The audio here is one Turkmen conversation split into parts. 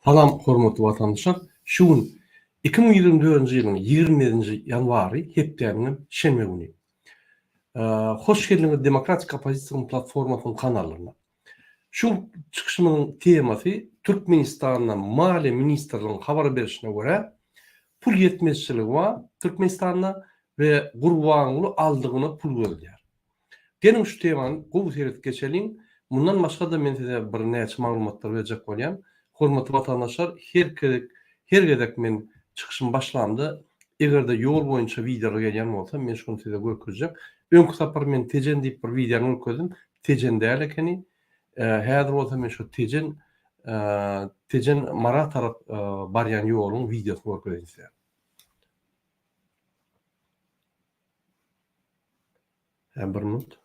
Salam hormatly watandaşlar! Şu gün 2024-nji ýylyň 27-nji ýanwary hepdäniňem şenbe güni. Hoş geldiňiz Demokratik oppozisiýanyň platformasynyň kanalyna. Şu çykyşymyzyň temasy Türkmenistanda Maliýe ministrliginiň habar berşine görä pul ýetmezçiligi bar Türkmenistanda we Gurbanguly aldygyna pul gözleýär. Geliň şu temany gowy seredip geçeliň. Mundan başga-da men size birnäçe maglumatlar berjek bolýan. Hormatly watandaşlar her gezek her gezek men çykyşymy başlamda eger-de ýol boýunça wideolar gelýän bolsa men şony size görkezjek. Öňki sapar men Tejen diýip bir wideony görkezdim. Tejen däl ekeni. Häzir bolsa men şu Tejen Tejen Mara tarap barýan ýoluň wideosyny görkezeýin size. Hä bir minut.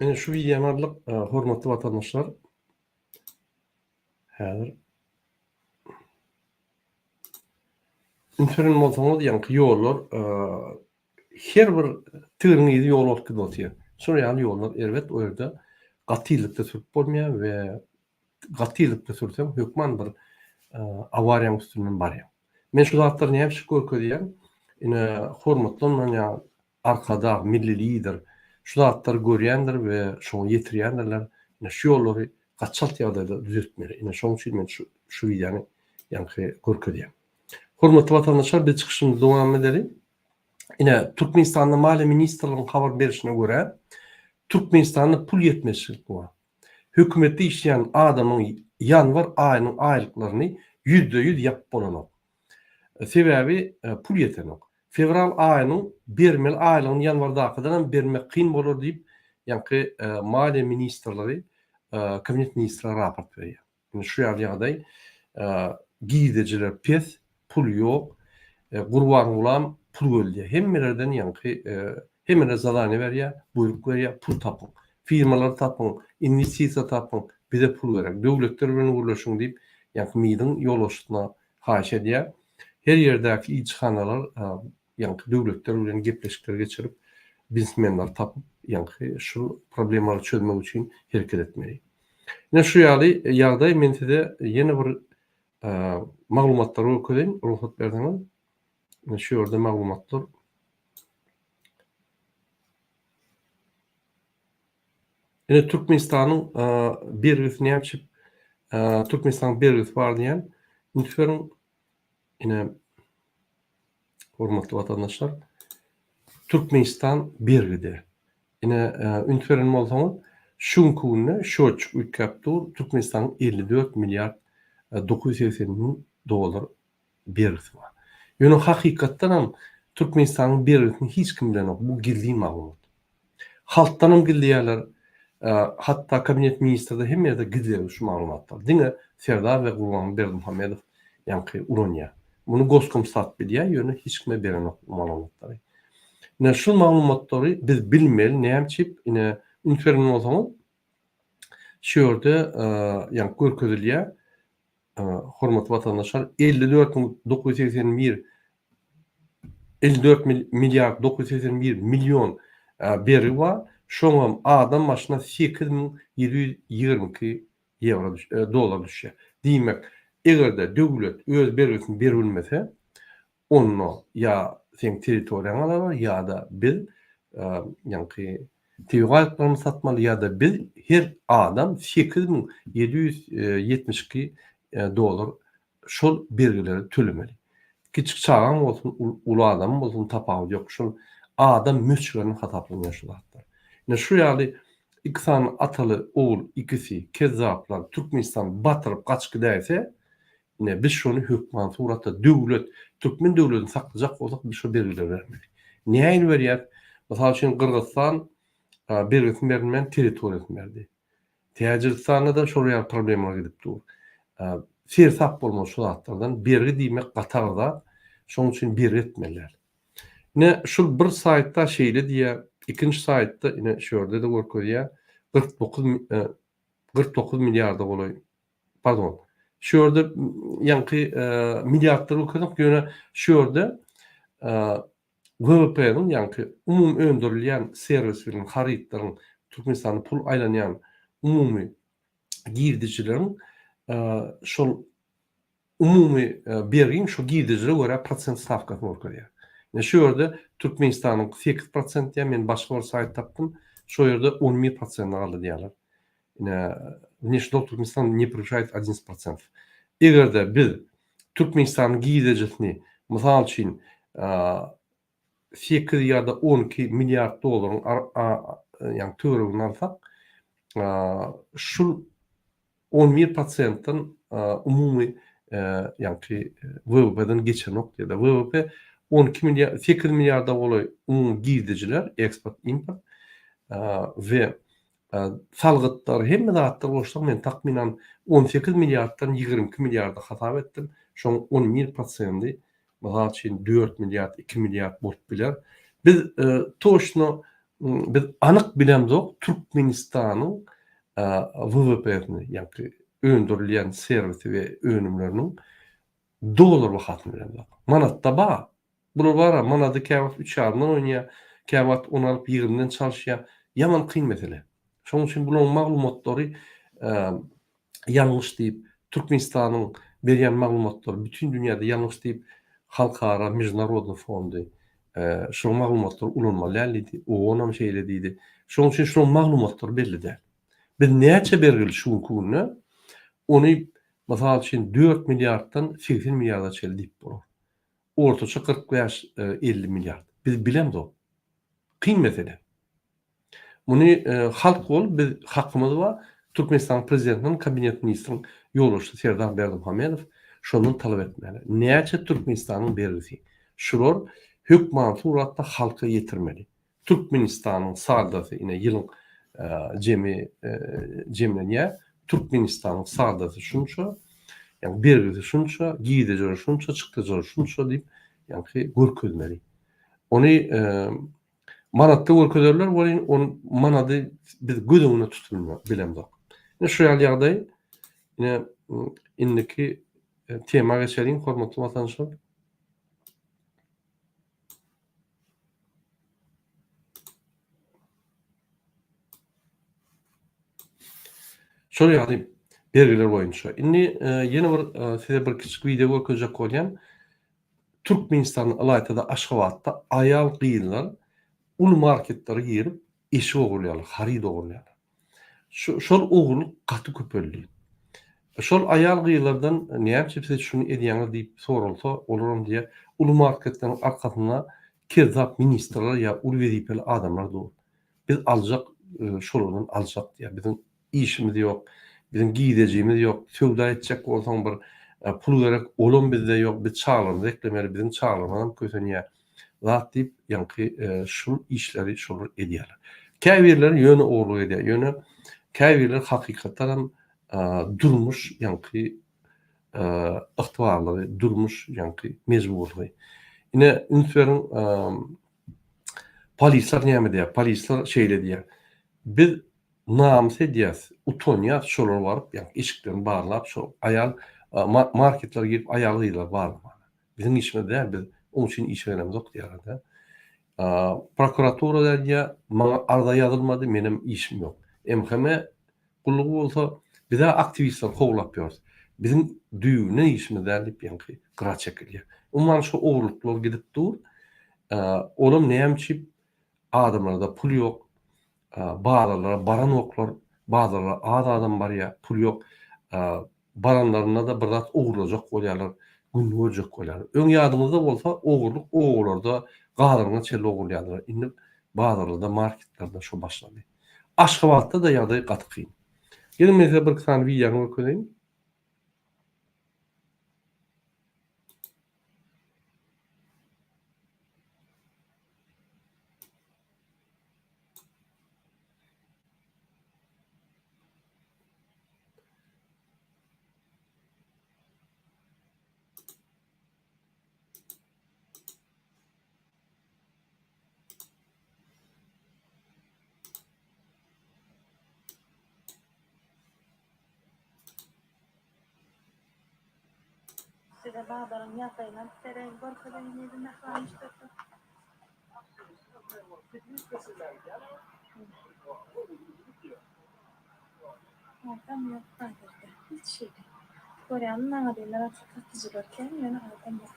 Ine şu wideony aldyk, hormatly watandaşlar. Häzir Üns beren bolsaňyz, ýaňky ýollar her bir tigriň yzy ýol bolup gidip otyr. Şol ýaly ýollar erbet o ýerde gaty tizlikde sürüp bolmaýar we gaty tizlikde sürseň hökman bir awariýaň üstünden barýaň. Men şu zatlary näme üçin görkezýän? Ine hormatlanmaýan Arkadag, Milli Lider şu zatlary görýändir we şoňa ýetirýändirler. Ine şu ýollary gaty çalt ýagdaýda düzetmeli. Ine şonuň üçin men şu şu wideony ýaňky görkezýän. Hormatly watandaşlar biz çykyşymyzy dowam edeli. Ine Türkmenistanda Maliýe ministrliginiň habar berşine görä Türkmenistanda pul ýetmezçilik bar. Hökümetde işleýän adamyň ýanwar aýynyň aýlyklaryny 100% ýapyp bolanok. Sebäbi pul ýetenok. Fewral aýynyň bermeli aýlygyny ýanwardakydanam bermek kyn bolar diýip, ýaňky Maliýe ministrligi Kabinet ministre raport berýär. Indi şu ýaly ýagdaý, girdejiler pes, pul ýok, Gurbangulam pul gözleýär. Hemmelerden ýaňky hemmelere zadaniýa berýär, buýruk berýär, pul tapyň. Firmalary tapyň, inwestisiýa tapyň, bize pul gerek. Döwletler bilen gürleşiň diýip, ýaňky MID-iň ýolbaşçysyna haýyş edýär. Her ýerdäki ilçihanalar ýaňky döwletler bilen gepleşikler geçirip, biznesmenleri tapyp, ýaňky şu problemalary çözmek üçin hereket etmeli. Ine şu ýaly ýagdaý men size ýene bir maglumatlary görkezeýin, rugsat berseňiz. Ine şu ýerde maglumatlar. Ine Türkmenistanyň bergisi näçe Türkmenistanyň bergisi bar diýen. Üns beriň. Ine hormatly watandaşlar. Türkmenistan bergide. Ine üns beren bolsaňyz, şu günki günde şötjük üýtgäp dur. Türkmenistanyň 54 milliard 980 müň dollar bergisi bar. Ýöne hakykatdanam Türkmenistanyň bergisini hiç kim bilenok. Bu gizlin maglumat. Halkdanam gizleýärler. Hatda kabinet ministrde hemme ýerde gizlegi şu maglumatlar. Diňe Serdar we Gurbanguly Berdimuhamedow ýaňky ulanýar. Muny Goskomstat bilýär, ýöne hiç kime berenok bu maglumatlary. Ine şu maglumatlary biz bilmeli, näme üçin? Ine üns beren bolsaňyz şu ýerde ýaňky görkezilýär. Hormatly watandaşlar, 54 981 54 milliard 981 million bergi bar. Şoňam adam başyna 8722 ýewro dollar düşýär. Diýmek, eger-de döwlet öz bergisini beribilmese, onda ýa seň territoriýaňy alarlar ýa-da biz ýaňky tebigy baýlyklarymyzy satmaly ýa-da biz her adam 8772 dollar şol bergileri tölemeli. Kiçik çagaň bolsun, uly adam bolsun tapawudy ýok. Şol adam möçberine hasaplanýar şu zatlar. Ine şu ýaly. Iki sany ataly ogul ikisi kezzaplar Türkmenistany batyryp gaçyp gidäýse, ine biz şony hökman suratda döwlet, türkmen döwletini saklajak bolsak biz şo bergileri bermeli. Nähili berýäs? Mysal üçin Gyrgyzystan bergisini berilmän territoriýasyny berdi. Täjigistanda-da şol ýaly problemalar gidip dur. Seresap bolmaly şu zatlardan. Bergi diýmek gaty agyr zat. Şonuň üçin bergi etmeli däl. Ine şul bir saýtda şeýle diýýär, ikinji saýtda ine şu ýerde-de görkezýär, 49 49 milliarda golaý, pardon, şu ýerde ýaňky milliardlar görkezok, ýöne şu ýerde WWP-niň ýaňky umumy öndürilýän serwis bilen harytlaryň Türkmenistanda pul aýlanýan umumy girdejileriň şol umumy bergiň şu girdejilere görä prosent stawkasyny görkezýär. Ine şu ýerde Türkmenistanyňky 8% diýýär, men başga bir saýt tapdym, şo ýerde 11 prosentine galdy diýýärler. Ine, внешний долг Туркменистана не превышает 11%. Eger-de biz Türkmenistanyň girdejisini, mysal üçin, 8 ýa-da 12 milliard dollaryň ýagny töweregini alsak, şul 11 prosentden umumy ýagny WWP-den geçenok diýýär. WWP 12 milliard, 8 milliarda golaý umumy girdejiler, eksport, import we salgytlar, hemme zatlar goşsak men takmynan 18 milliarddan 22 milliarda hasap etdim. Şoň 11 prosendi mysal üçin 4 milliard, 2 milliard bolup biler. Biz toçno biz anyk bilemzok Türkmenistanyň WWP-sini, ýagny öndürilýän serwisi we önümleriniň dollar bahasyny bilemzok. Manatda bar. Bular bar-a, manady käwagt üç ýarymdan oýnaýar, käwagt ony alyp ýigrimiden çalyşýar. Ýaman kyn mesele. Şonuň üçin bularyň maglumatlary ýalňyş diýip, Türkmenistanyň berýän maglumatlary bütin dünýäde ýalňyş diýip, Halkara Mežnarodnyý fondy şol maglumatlary ulanmaly däl diýdi, OON-am şeýle diýdi. Şonuň üçin şolaryň maglumatlary belli däl. Biz näçe bergili şu günki günde, ony mysal üçin dört milliarddan 80 milliarda çenli diýip bolar. Ortaça 45 50 milliard. Biz bilemzok. Kyn mesele. Muny halk bolup biz hakymyz bar. Türkmenistanyň Prezidentiniň Kabinet ministriň ýolbaşçysy Serdar Berdimuhamedow şondan talap etmeli. Näçe Türkmenistanyň bergisi? Şular hökmany suratda halka ýetirmeli. Türkmenistanyň saldasy ine ýylyň jemi jemlenýär. Türkmenistanyň saldasy şunça, ýagny bergisi şunça, girdejileri şunça, çykdajylary şunça diýip, ýagny görkezmeli. Ony manatda görkezerler welin, ony manady biz göz öňünde tutup bilemzok. Ine şu ýaly ýagdaý. Ine indiki tema geçeliň, hormatly watandaşlar. Şol ýaly bergiler boýunça. Indi e, ýene bir e, size bir kiçik wideo görkezjek bolýan. Türkmenistanda ylaýta-da Aşgabatda aýal gyzlar uly marketlere girip eşik ogurlaýarlar, haryt ogurlaýarlar. Şu şol ogurlyk gaty köpeldi. Şol aýal-gyzlardan näme üçin siz şuny edýäňiz diýip soralsa, olaram diýýär, uly marketleriň arkasynda kezzap ministrler ýa uly wezipeli adamlar dur. Biz aljak, şolardan aljak diýýär. Biziň işimiz ýok, biziň girdejimiz ýok, söwda etjek bolsaň bir pul gerek, olam bizde ýok, biz çagalarymyzy eklemeli, biziň çagalarymyzam kösenýär. zat diýip ýaňky şul işleri şolar edýärler. Käbirleri ýöne ogurlyk edýär. Ýöne käbirleri hakykatdanam durmuş ýaňky ygtybarlygy, durmuş ýaňky mejburlygy. Ine üns beriň polisler näme diýýär? Polisler şeýle diýýär. Biz namys edýäs, utanýas şolara baryp ýaňky eşiklerini barlap şol aýal marketlere girip aýal-gyzlary barlamaga. Biziň işimiz däl, biz oň üçin işe gelemzok diýýärler-de. Prokuratura diýýär, maňa arza ýazylmady, menem işim ýok. MHM gullugy bolsa, biz-ä aktiwistleri kowlap ýörüs. Biziň düýbünden işimiz däl diýip, ýaňky gyra çekilýär. Umuman şu ogurlyklar gidip dur. Olam näme üçin adamlarda pul ýok, bazarlara baranoklar, bazarlara az adam barýar, pul ýok. Baranlarynda-da bir zat ogurlajak bolýarlar, gününi görjek bolýarlar. Öň ýadyňyzda bolsa, ogurlyk obalarda gazyryňa çenli ogurlaýardylar. Indi bazarlarda, marketlerde şo başlandy. Aşgabatda-da ýagdaý gaty kyn. Geliň men size birki sany wideony görkezeýin. Size bazaryň ýagdaýyny alyp bereýin, görkezeýin diýdim mähriban müşderiler. Adam ýok bazarda, hiç hili. Görýäňmi maňa diýenler açyk satyjylar kän, ýöne adam ýok.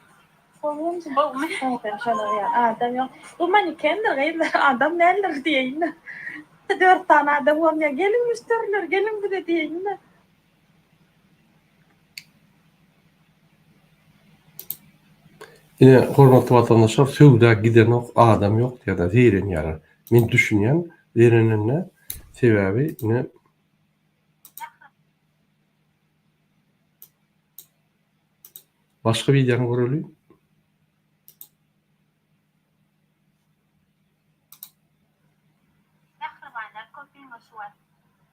Gowumy? Gowumy? Adam şolar ýaly, adam ýok. Bu manikendir gyzlar, adam däldir diýeýin-de. Dört sany adam görünýär, geliň müşderiler, geliň bize diýeýin-de. Ine, hormatly watandaşlar, söwda gidenok, adam ýok diýýärler, zeýrenýärler. Men düşünýän zeýrenenine, sebäbi ine Başga wideony göreli. Mähribanlar köpüňiz şu wagt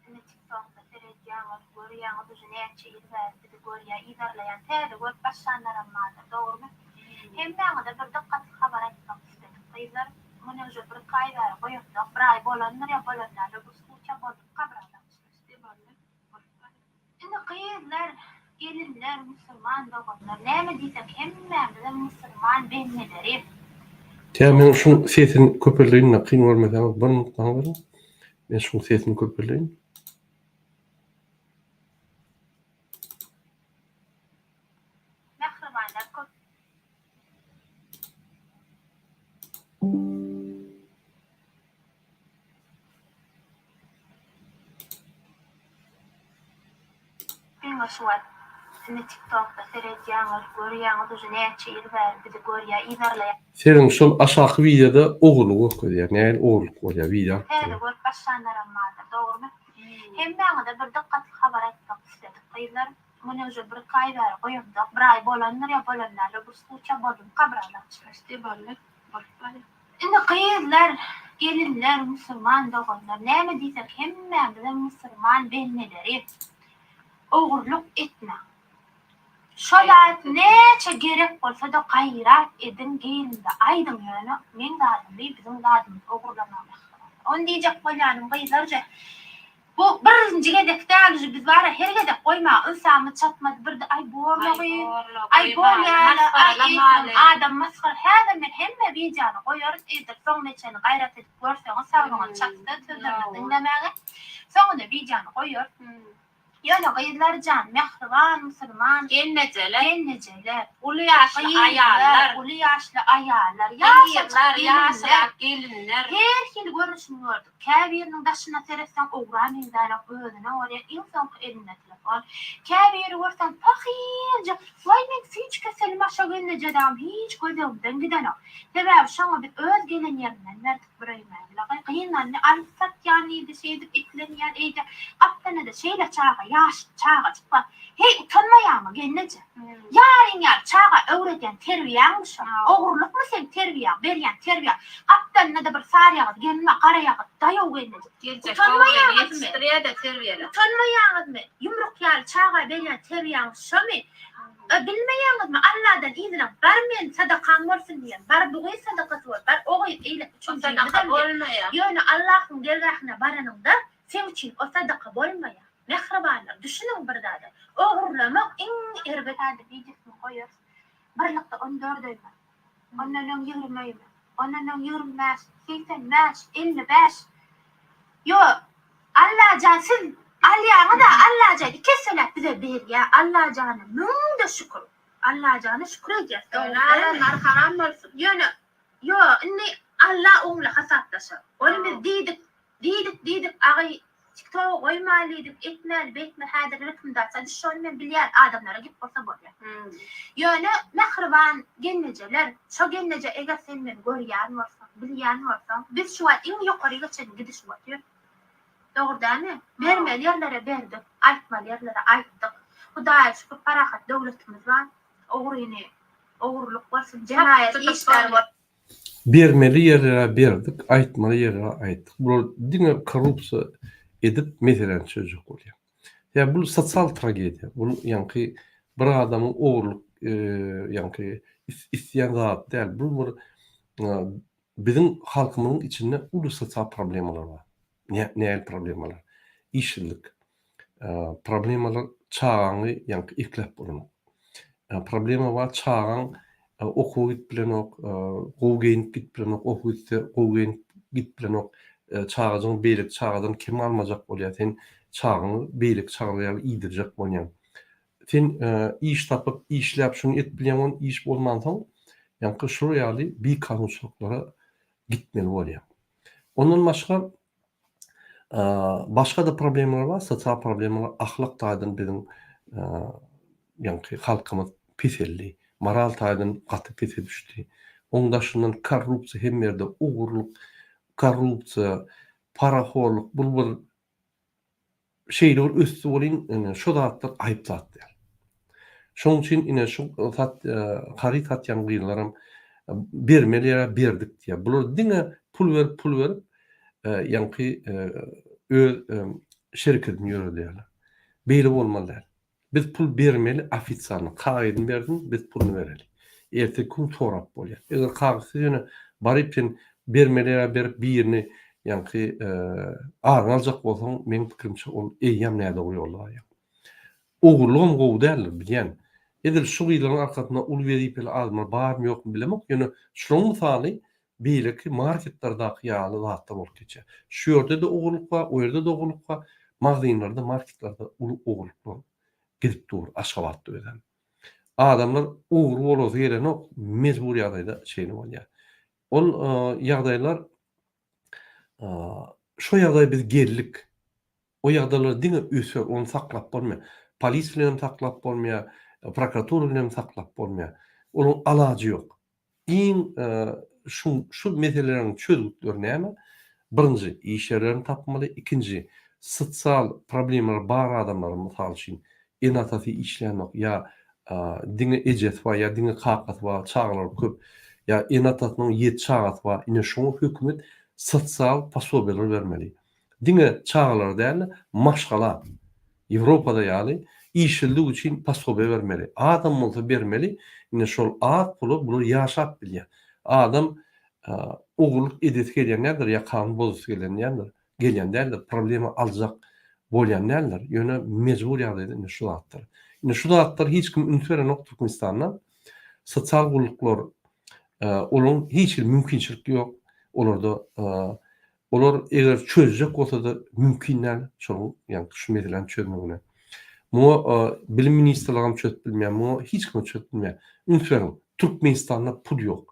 indi tiktokda seredýäňiz görýäňiz uje näçe ýyl bäri bizi görýä yzarlaýan täze görüp başlanlaram bardyr dogrymy hemmäňize bir dykgatly habar aýtmak isledik gyzlar muny uje bir iki aý bäri goýamzok bir aý bolandyr ýa bolan däldir bir skuça boldumyka bir aý boldy Indi gyzlar, gelinler, musulman doganlar, näme diýsek hemmämizem musulman bendeleri. Tä men şuň sesini köpeldeýin-de, kyn görmeseňiz bir minut maňa beriň. Men şuň sesini köpeldeýin. Mähribanlar köp. Diňe şu wagt indi tiktokda seredýäňiz, görýäňiz uje näçe ýyl bäri bizi görýä, yzarlaýa. Seniň şol aşaky wideoda ogurlyk görkezýär. Nähili ogurlyk bolýar wideo alyp Täze durýar. görüp başlanlaram bardyr dogrymy? Hemmäňize bir dykgatly habar aýtmak isledik gyzlar. Muny uje bir iki aý bäri goýamzok. Bir aý bolandyr ýa bolan däldir bir skuça boldumyka bir aýlap. Çykaşdy boldy. Bolup barýar. Indi gyzlar, gelinler, musulman doganlar, näme diýsek hemmämizem musulman bendeleri. Ogurlyk etmäň. Şo zat näçe gerek bolsa-da gaýrat ediň gelinde aýdyň ýöne meň zadymy biziň zadymyzy ogurlamaň mähribanlar. Ony diýjek bolýanym gyzlarja Bu birinji gezek däl uje biz bara her gezek goýmaga ynsabymyz çatmady birde aý borla gyz aý bolýala aý eýsem adam masgara häzir men hemme wideony goýaryn edil soňuna çenli gaýrat edip görseňiz saglygyňyz çatsa sözlerimizi diňlemäge soňunda wideony goýarys ýöne gyzlarjan mähriban musulman Gelnejeler. gelnejeler Uly ýaşly gyzlar aýallar. uly ýaşly aýallar ýaşajyk Gyzlar, gelinler ýaşrak gelinler. her hili görnüşini gördük. Käbiriniň daşyna seretseň ogra meňzänok özüne bolýa iň soňky elinde telefon. Käbiri görseň pahyrja waý meň süýji keselim aşa gelnejedagym hiç göz öňümden gidenok. Sebäbi şoňa biz öz gelen ýerinden berdik bir öýmäni. Gynandy alyp satýan diýdi şeýdip eklenýän eýdýän. Gapdalynda şeýle çaga ýaş çagajyk bar. Heý utanmaýaňmy gelneje. Ýaryň ýaly çaga öwredýän terbiýäňmi şo? Ogurlykmy seň terbiýäň, berýän terbiýäň? Gapdalynda-da bir saryýagyz gelin bar, garaýagyz daýaw gelneje. Utanmaýaňyzmy? Utanmaýaňyzmy? Ýumruk ýaly çaga berýän terbiýäňiz şomy? Bilmeýäňizmi Alladan yzyna bar men sadakam bolsun diýen, bar bu gyz sadakasy bol, bar o gyz eýleki üçünjimizem diýen. Ýöne Allahyň dergähine baranyňda seň üçin o sadaka bolmaýar. Mähribanlar, düşüniň bir zada, ogurlamak iň erbet Häzir wideosyny goýarys. Birlikde on dört öýme. Ondan öň 20 öýme. Ondan öň 25, 85, 55. Ýo, Allajan siz alýaňyz-a, Allajan iki esseläp bize berýä. Allajana müňde şükür. Allajana şükür edýäs, dogry dälmi? Alanlar haram bolsun. Ýöne, ýo, indi Alla oň bilen hasaplaşar. Ony biz diýdik, Diýdik diýdik agy tiktoga goýmaly diýdik etmäli beýtmeli häzir rekomendasiýa düşdi ony men bilýän adamlara gep bolsa bolýar. Ýöne mähriban gelnejeler şo gelneje eger sen meni görýän bolsaň bilýän bolsaň biz şu wagt iň ýokaryga çenli gidişip otyr. Dogry dälmi? Bermeli ýerlere berdik, aýtmaly ýerlere aýtdyk. Hudaýa şükür parahat döwletimiz bar. Ogryny ogurlyk bolsun, jenaýat işleri bolsun. Bermeli ýerlere berdik, aýtmaly ýerlere aýtdyk. Bular diňe korrupsiýa edip meseläni çözjek bolýar. Ýa bul sosial tragediýa. Bul ýaňky bir adamyň ogurlyk ýaňky isleýän zady däl. Bul bir biziň halkymyzyň içinde uly sosial problemalar bar. Nähili problemalar? Işsizlik. Problemalar çagaňy ýaňky ekläp bolanok. Problema bar çagaň okuwa gidip bilenok, gowy geýnip gidip bilenok, okuwa gitse gowy geýnip gidip bilenok. Çagajygyň beýleki çagadan kem almajak bolýar. Sen çagaňy beýleki çagalar ýaly iýdirjek bolýaň. Sen iş tapyp, işläp şuny edip bilýäň, ony iş bolmansoň, ýaňky şular ýaly bikanunçylyklara gitmeli bolýaň. Ondan başga başga-da problemalar bar, sosial problemalar, ahlak taýdan biziň ýaňky halkymyz peseldi, moral taýdan gaty pese düşdi. Oň daşyndan korrupsiýa hemme ýerde, ogurlyk, korrupsiýa, parahorluk, bul bir şeýle bir ösdi welin, ine, şo zatlar aýyp zat däl. Şonuň üçin, ine, şu sat, haryt satýan gyzlaram bermeli ýere berdik diýýär. Bular diňe pul berip, pul berip, ýaňky öz şereketini ýöredýärler. Beýle bolmaly däl. Biz pul bermeli ofitsialny kagyzyny bersin biz puluny bereli. Erteki gün sorap bolýar. Eger kagyzsyz ýöne baryp sen bermeli ýere berip birini ýaňky aryny aljak bolsaň meň pikirimçe ol eýýäm nädogry ýolda barýar. Ogurlygam gowy däldir bilýän. Edil şu gyzlaryň arkasynda uly wezipeli adamlar barmy ýokmy bilemok ýöne şularyň mysaly beýleki marketlerdaky ýaly zatlar bolup geçýär. Şu ýerde-de ogurlyk bar, o ýerde-de ogurlyk bar. Magazynlarda, marketlerde uly ogurlyklar gidip dur, Aşgabatda özem. Adamlar ogry bolasy gelenok, mejbur ýagdaýda şeýle bolýar. Ol ýagdaýlar şo ýagdaýa biz geldik. O ýagdaýlar diňe öser, ony saklap bolmaýar. Polis bilenem saklap bolmaýar, prokuratura bilenem saklap bolmaýar. Onuň alajy ýok. Iň şu şu meseleleriň çözgütleri näme? Birinji, iş ýerlerini tapmaly, ikinji, sosial problemalary bar adamlary, mysal üçin, ene-atasy işlänok ýa diňe ejesi bar ýa diňe kakasy bar, çagalary köp, ýa ene-atasynyň ýedi çagasy bar, ine şoňa hökümet sosial posobiýalar bermeli. Diňe çagalara däl-de, maşgala, Ýewropada ýaly, işsizlik üçin posobiýa bermeli. Azam bolsa bermeli, ine şol az pula bular ýaşap bilýär. Adam ogurlyk edesi gelýän däldir ýa kanun bozasy gelen däldir, gelýän däldir, problema aljak bolýan däldir. Ýöne mejbur ýagdaýda ine şu zatlar. Ine şu zatlara hiç kim üns berenok Türkmenistanda. Sosial gulluklar, olaryň hiç hili mümkinçilik ýok. Olarda Olar eger çözjek bolsada mümkin däl şonuň ýagny şu meseläni çözmegine. Muňa bilim ministrligem çözüp bilmeýär, muňa hiç kim çözüp bilmeýär. Üns beriň, Türkmenistanda pul ýok.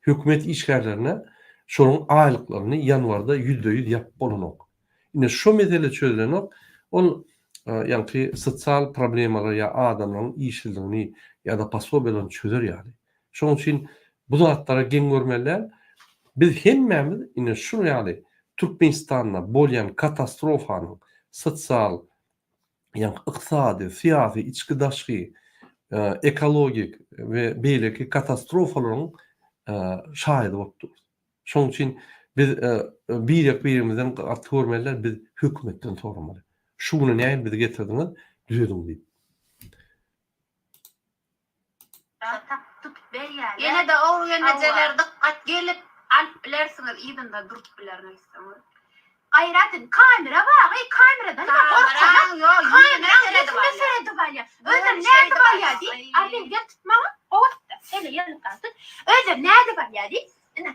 Hökümet işgärlerine şolaryň aýlyklaryny ýanwarda 100% ýapyp bolanok. Ine şo mesele çözülenok, ol ýaňky sosial problemalar ýa adamlaryň işsizligini ýa-da posobiýalaryny çözer ýaly. Şonuň üçin bu zatlara geň görmeli däl. Biz hemmämiz ine şu ýaly Türkmenistanda bolýan katastrofanyň sosial, ýagny ykdysady, syýasy, içki-daşky, ekologik we beýleki katastrofalaryň şaýady bolup durus. Şonuň üçin biz birek-birimizden gaty görmeli däl, biz hökümetden soramaly. Şu güne nähili bizi getirdiňiz, düzediň diýip. Tapyp tutup berýärler. Ýene-de ogry gelnejeler dykgat gelip alyp bilersiňiz yzynda durup bilerin öýtseňiz. Gaýrat edin kamera bar gyz kameradan da gorksaňyz Kameraň ýok ýüzüne ýüzüne seredip seredip alýar. alýar. Özem Özem nädip şeýdip alýar alýar. diý. Arlin gel tut maňa gowy tut. Şeýle ýerlik gal tut. Özem nädip alýar diý. Ine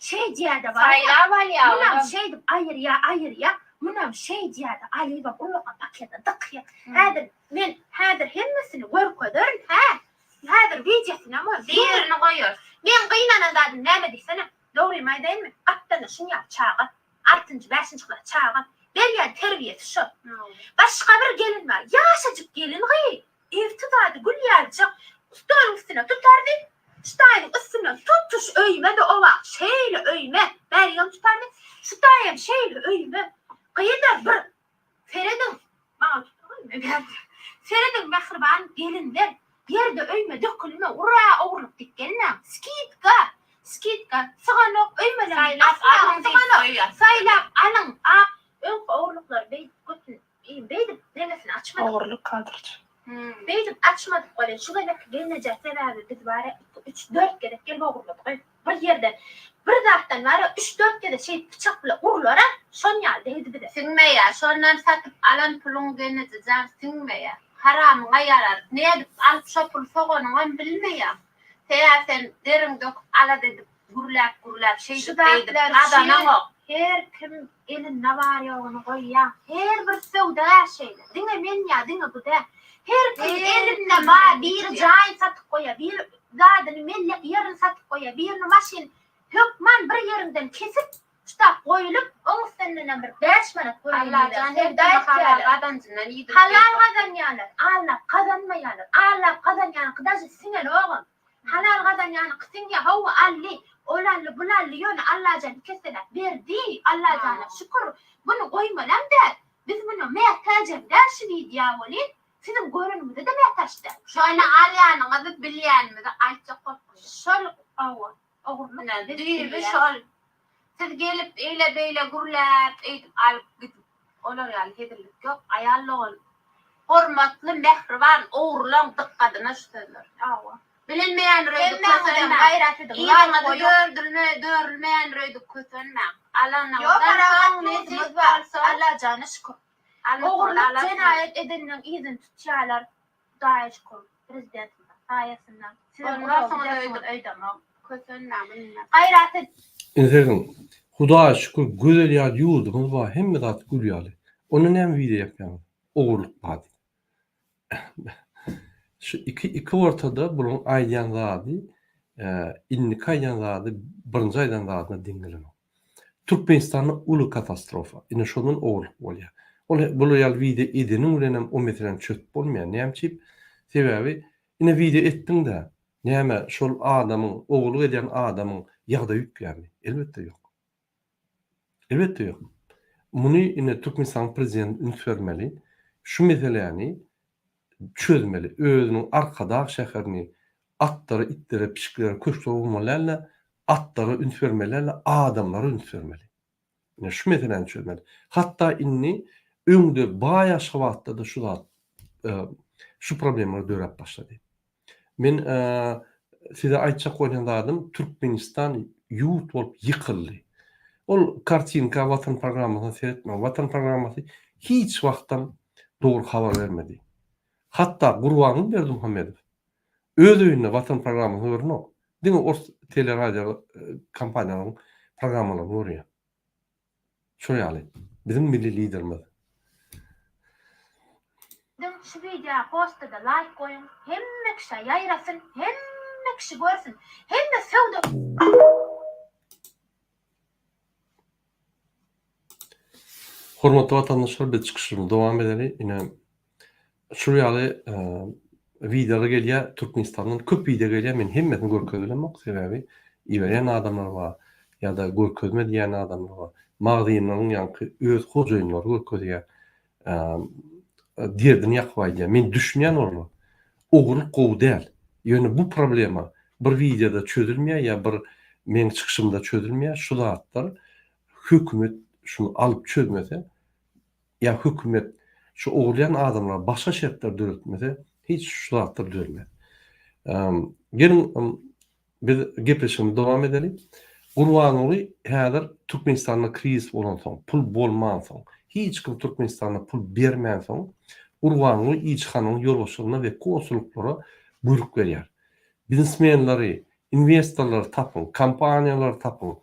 şeýdýär-de bar. Saýlap alýar Munam olam. şeýdip aýyrýar aýyrýar. Munam şeýdýär-de alybam ullakan pakete dykýar. Häzir men häzir hemmesini görkezerin hä. Häzir wideosynam bar. Birini goýarys. Meň gynanan zadym näme diýsene. Dogrymy aýdaýynmy? Gapdalda şunýaly çaga. Altynjy, bäşinji klas çaga. Berýän terbiýesi şo. Başga bir gelin bar. Ýaşajyk gelin gyz. Erti zady gül ýalyjak. Stoluň üstüne tutardy. Şu taýynyň üstünden tutuş öýüme-de o wagt şeýle öýüme. Bärigem tutardy. Şu taýam şeýle öýüme. Gyzlar. Gelinler, ýerde öýme dökülme, ura ogurlyk diýip gelmäň. Skidka! Skidka! Syganok, öýmeleň Saýlap asla alyň diýip syganok. goýýas. Saýlap alyň, ak öňki ogurlyklary beýdip götün beýdip nemesini açmadyk. Ogurlyk kadrçy. Hmm. Beýdip açmadyk welin şu gezekki gelneje sebäbi biz bara iki üç dört gezek gelip ogurladyk. Bir ýerden bir zatdan bara üç dört gezek şeýdip pyçak bile urlara şon ýaly degdi bize. Siňmeýär. Şondan satyp alan puluň gelnejejan siňmeýär. Haramyňa ýarar. Nädip alyp şo puly soganyňam bilmeýäň. Sebäbi sen deriň döküp alada edip gürläp gürläp Şu şeýdip beýdip zatlar üçin gazanaňok. her kim elinde bar ýoguny goýýar. Her bir söwdagär şeýle. Diňe men ýa diňe bu däl. Her kim Her elinde kim bar şeýle biri edýär. jaý satyp goýýar, biri zadyny mellek ýerini satyp goýýar, birini maşyn hökman bir ýeriňden kesip şutap goýulyp oň üstündenem bir 5 manat görgün Allajan her söwda kimi halal etýärler. gazanjyndan iýdirip Halal bersin. gazanýarlar, allap gazanmaýarlar. Allap gazanýanyňky daže siňenogam. Halal gazanýanyňky siňýär, hawa aldy, ol aldy, bul aldy, ýöne Allajan iki esseläp berdi. Allajana şükür. Muny goýmalam däl. Biz muny mätäjem däl şu wideo welin, siziň göreniňize-de mätäç däl. Şony alýanyňyzy bilýänimizi aýtjak bolup durýas. Şol hawa, ogurlyk Ine, biz düýbi bilýäs. şol. Siz gelip eýle-beýle gürläp, eýdip alyp gidip, olar ýaly hezillik ýok. Aýal dogan, hormatly mähriban ogurlaň dykgadyna şu sözler. Hawa. Bilinmeýändir öýdüp Hemmäňizem kösenmäň. gaýrat ediň, laýk Yzyňyzy goýuň. dördülme, dörülmeýändir öýdüp kösenmäň. Ýok, Alanyňyzdan parahat soň ýurdumyz nesip bar. bolsa, Allajana şükür. almasyňyzy Ogurlyk alarsyňyz. jenaýat edenleň yzyny tutýarlar. Hudaýa şükür, prezidentimiziň saýasynda. Sizem uzaga Bolmarsyňyz gidersiňiz öýdüp öýdemok. kösenmäň bilmem. Gaýrat ed. Indi serediň, Hudaýa şükür gözel ýaly ýurdumyz bar, hemme zat gül ýaly. Onda näme wideo ýapýaňyz? Ogurlyk bar diýip. Şu iki iki ortada bularyň aýdýan zady, indiki aýdýan zady birinji aýdan zadyna deň gelenok. Türkmenistanda uly katastrofa. Ine şondan ogurlyk bolýar. Ol bular ýaly wideo edeniň bilenem o meseläni çözüp bolmaýar. Näme üçin? Sebäbi ine wideo etdiň-dä, näme şol adamyň, ogurlyk edýän adamyň ýagdaýy üýtgärmi? Elbetde ýok. Elbetde ýok. Muny ine Türkmenistanyň prezidenti üns bermeli. Şu meseläni çözmeli. Özüniň Arkadag şäherini atlara, itlere, pişiklere köşkler gurmaly däl-de, atlara üns bermeli däl-de, adamlara üns bermeli. Ine şu meseläni çözmeli. Hatda indi öňde baý Aşgabatda-da şu zat şu problemalar döräp başlady. Men size aýtjak bolýan zadym Türkmenistan ýurt bolup ýykyldy. Ol kartinka Watan programmasyna seretmäň. Watan programmasy hiç wagtam dogry habar bermedi. Hatda Gurbanguly Berdimuhamedow öz öýünde Watan programmasyny görenok. Diňe ors teleradio kompaniýalaryň programmalaryny görýär. Şol ýaly biziň milli liderimiz. Biziň şu wideo postada laýk goýuň hemme kişä ýaýrasyn hemme kişi görsün hemme söwda. Hormatly watandaşlar biz çykyşymyzy dowam edeli ine Şul ýaly wideolar gelýär Türkmenistandan köp wideo gelýär men hemmesini görkezip bilemok sebäbi iberýän adamlar bar ýa-da görkezme diýýän adamlar bar magazynlaryň ýaňky öz hojaýynlary görkezýär derdini ýakyp aýdýar men düşünýän olara ogurlyk gowy däl ýöne bu problema bir wideoda çözülmeýär ýa bir meň çykyşymda çözülmeýär şu zatlar hökümet şuny alyp çözmese Ýa hökümet şu ogurlaýan adamlara başga şertler döretmese hiç şu zatlar düzelmez. Geliň biz gepleşigimizi dowam edeli. Gurbanguly häzir Türkmenistanda krizis bolansoň, pul bolmansoň, hiç kim Türkmenistanda pul bermänsoň, Gurbanguly ilçihanaň ýolbaşçylygyna we konsullyklara buýruk berýär. Biznesmenleri, Inwestorlary tapyň, kompaniýalary tapyň.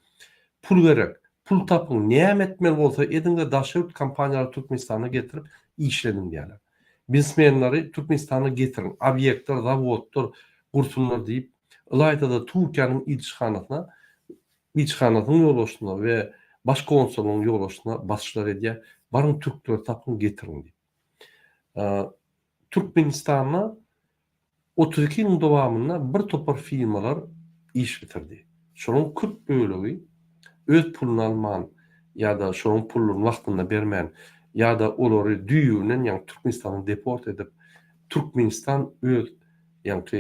Pul gerek. Pul tapyň, näme etmeli bolsa ediň-de daşary ýurt kompaniýalary Türkmenistana getirip işlediň diýýärler. Biznesmenleri Türkmenistana getiriň, obýektler, zawodlar gursunlar diýip, ylaýta-da Türkiýäniň ilçihanasyna, ilçihanasynyň ýolbaşçysyna we baş konsulynyň ýolbaşçysyna basyşlar edýär, baryň türkleri tapyň getiriň diýip. Türkmenistanda 32 ýylyň dowamynda bir topar firmalar iş bitirdi. Şolaryň köp bölegi öz puluny alman ýa-da şolaryň pullaryny wagtynda bermän ýa-da olary düýbünden ýaňy Türkmenistandan deport edip. Türkmenistan öz ýaňky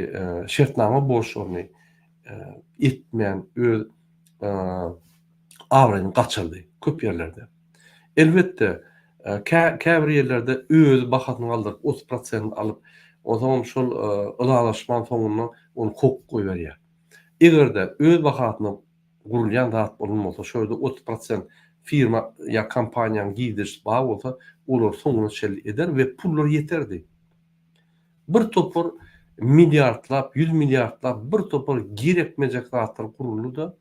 şertnama borçlaryny etmän öz abraýyny gaçyrdy köp ýerlerde. Elbetde, käbir ýerlerde özi bahasyny galdyryp 30 prosent alyp, onsoňam şol ylalaşman soňunda ony kowup goýberýär. Eger-de öz bahasyna gurulýan zat bolan bolsa, şo ýerde 30 prosent firma ýa kompaniýanyň girdejisi bar bolsa, olar soňuna çenli eder we pullar ýeterdi. Bir topar milliardlap, ýüz milliardlap bir topar gerekmejek zatlar guruldy-da,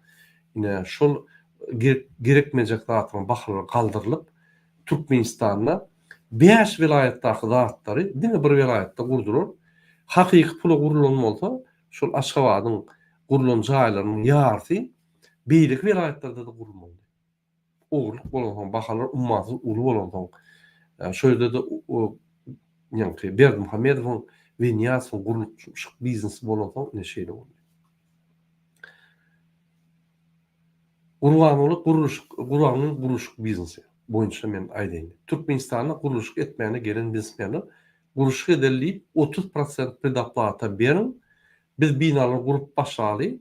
ine şol gerekmejek zatlaryň bahalary galdyrylyp, Türkmenistanda bäş welaýatdaky zatlary diňe bir welaýatda gurdular. Hakyky pula gurulan bolsa, şol Aşgabadyň gurlan jaýlarynyň ýarysy beýleki welaýatlarda-da gurulmalydy. Ogurlyk bolansoň, bahalar ummasyz uly bolansoň, şo ýerde-de ýaňky Berdimuhamedowyň we Nyýazowyň gurluşyk biznesi bolansoň ine şeýle boldy. Gurbanguly gurluşyk Gurbangulyň gurluşyk biznesi boýunça men aýdaýyn. Türkmenistanda gurluşyk etmäne gelen biznesmenler gurluşyk edeli diýip 30 prosent predoplata beriň, Biz binalary gurup başlaly,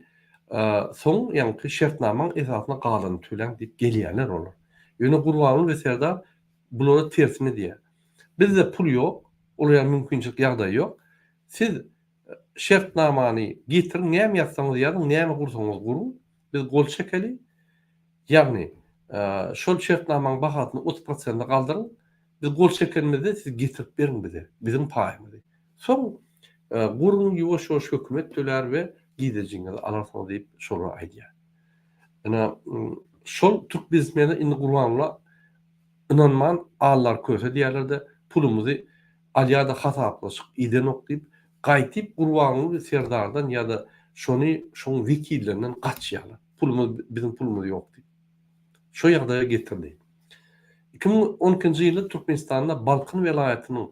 soň ýaňky şertnamaň esasynda galanyny töläň diýip gelýärler olar. Ýöne Gurbanguly we Serdar bulara tersini diýýär. Bizde pul ýok, olar ýaly mümkinçilik ýagdaý ýok. Siz şertnamany getiriň, näme ýazsaňyz ýazyň, näme gursaňyz guruň, biz gol çekeli. Ýagny şol şertnamaň bahasyny 30 prosente galdyryň, Biz gol çekenimizde siz getirip beriň bize, biziň paýymyzy. Soň guruň ýuwaş-ýuwaş hökümet tölär we girdejiňizi alarsyňyz diýip şolara aýdýar. Ine şol türk biznesmeni indi Gurbangulla ynanman Allar köse diýýärler-de pulumyzy alýar-da hasaplaşyk edenok diýip gaýtyp Gurbanguly Serdardan ýa-da şony şoň wekillerinden gaçýarlar. Pulumyz biziň pulumyz ýok diýip. Şo ýagdaýa getirdi. 2012-nji ýylda Türkmenistanda Balkan welaýatynyň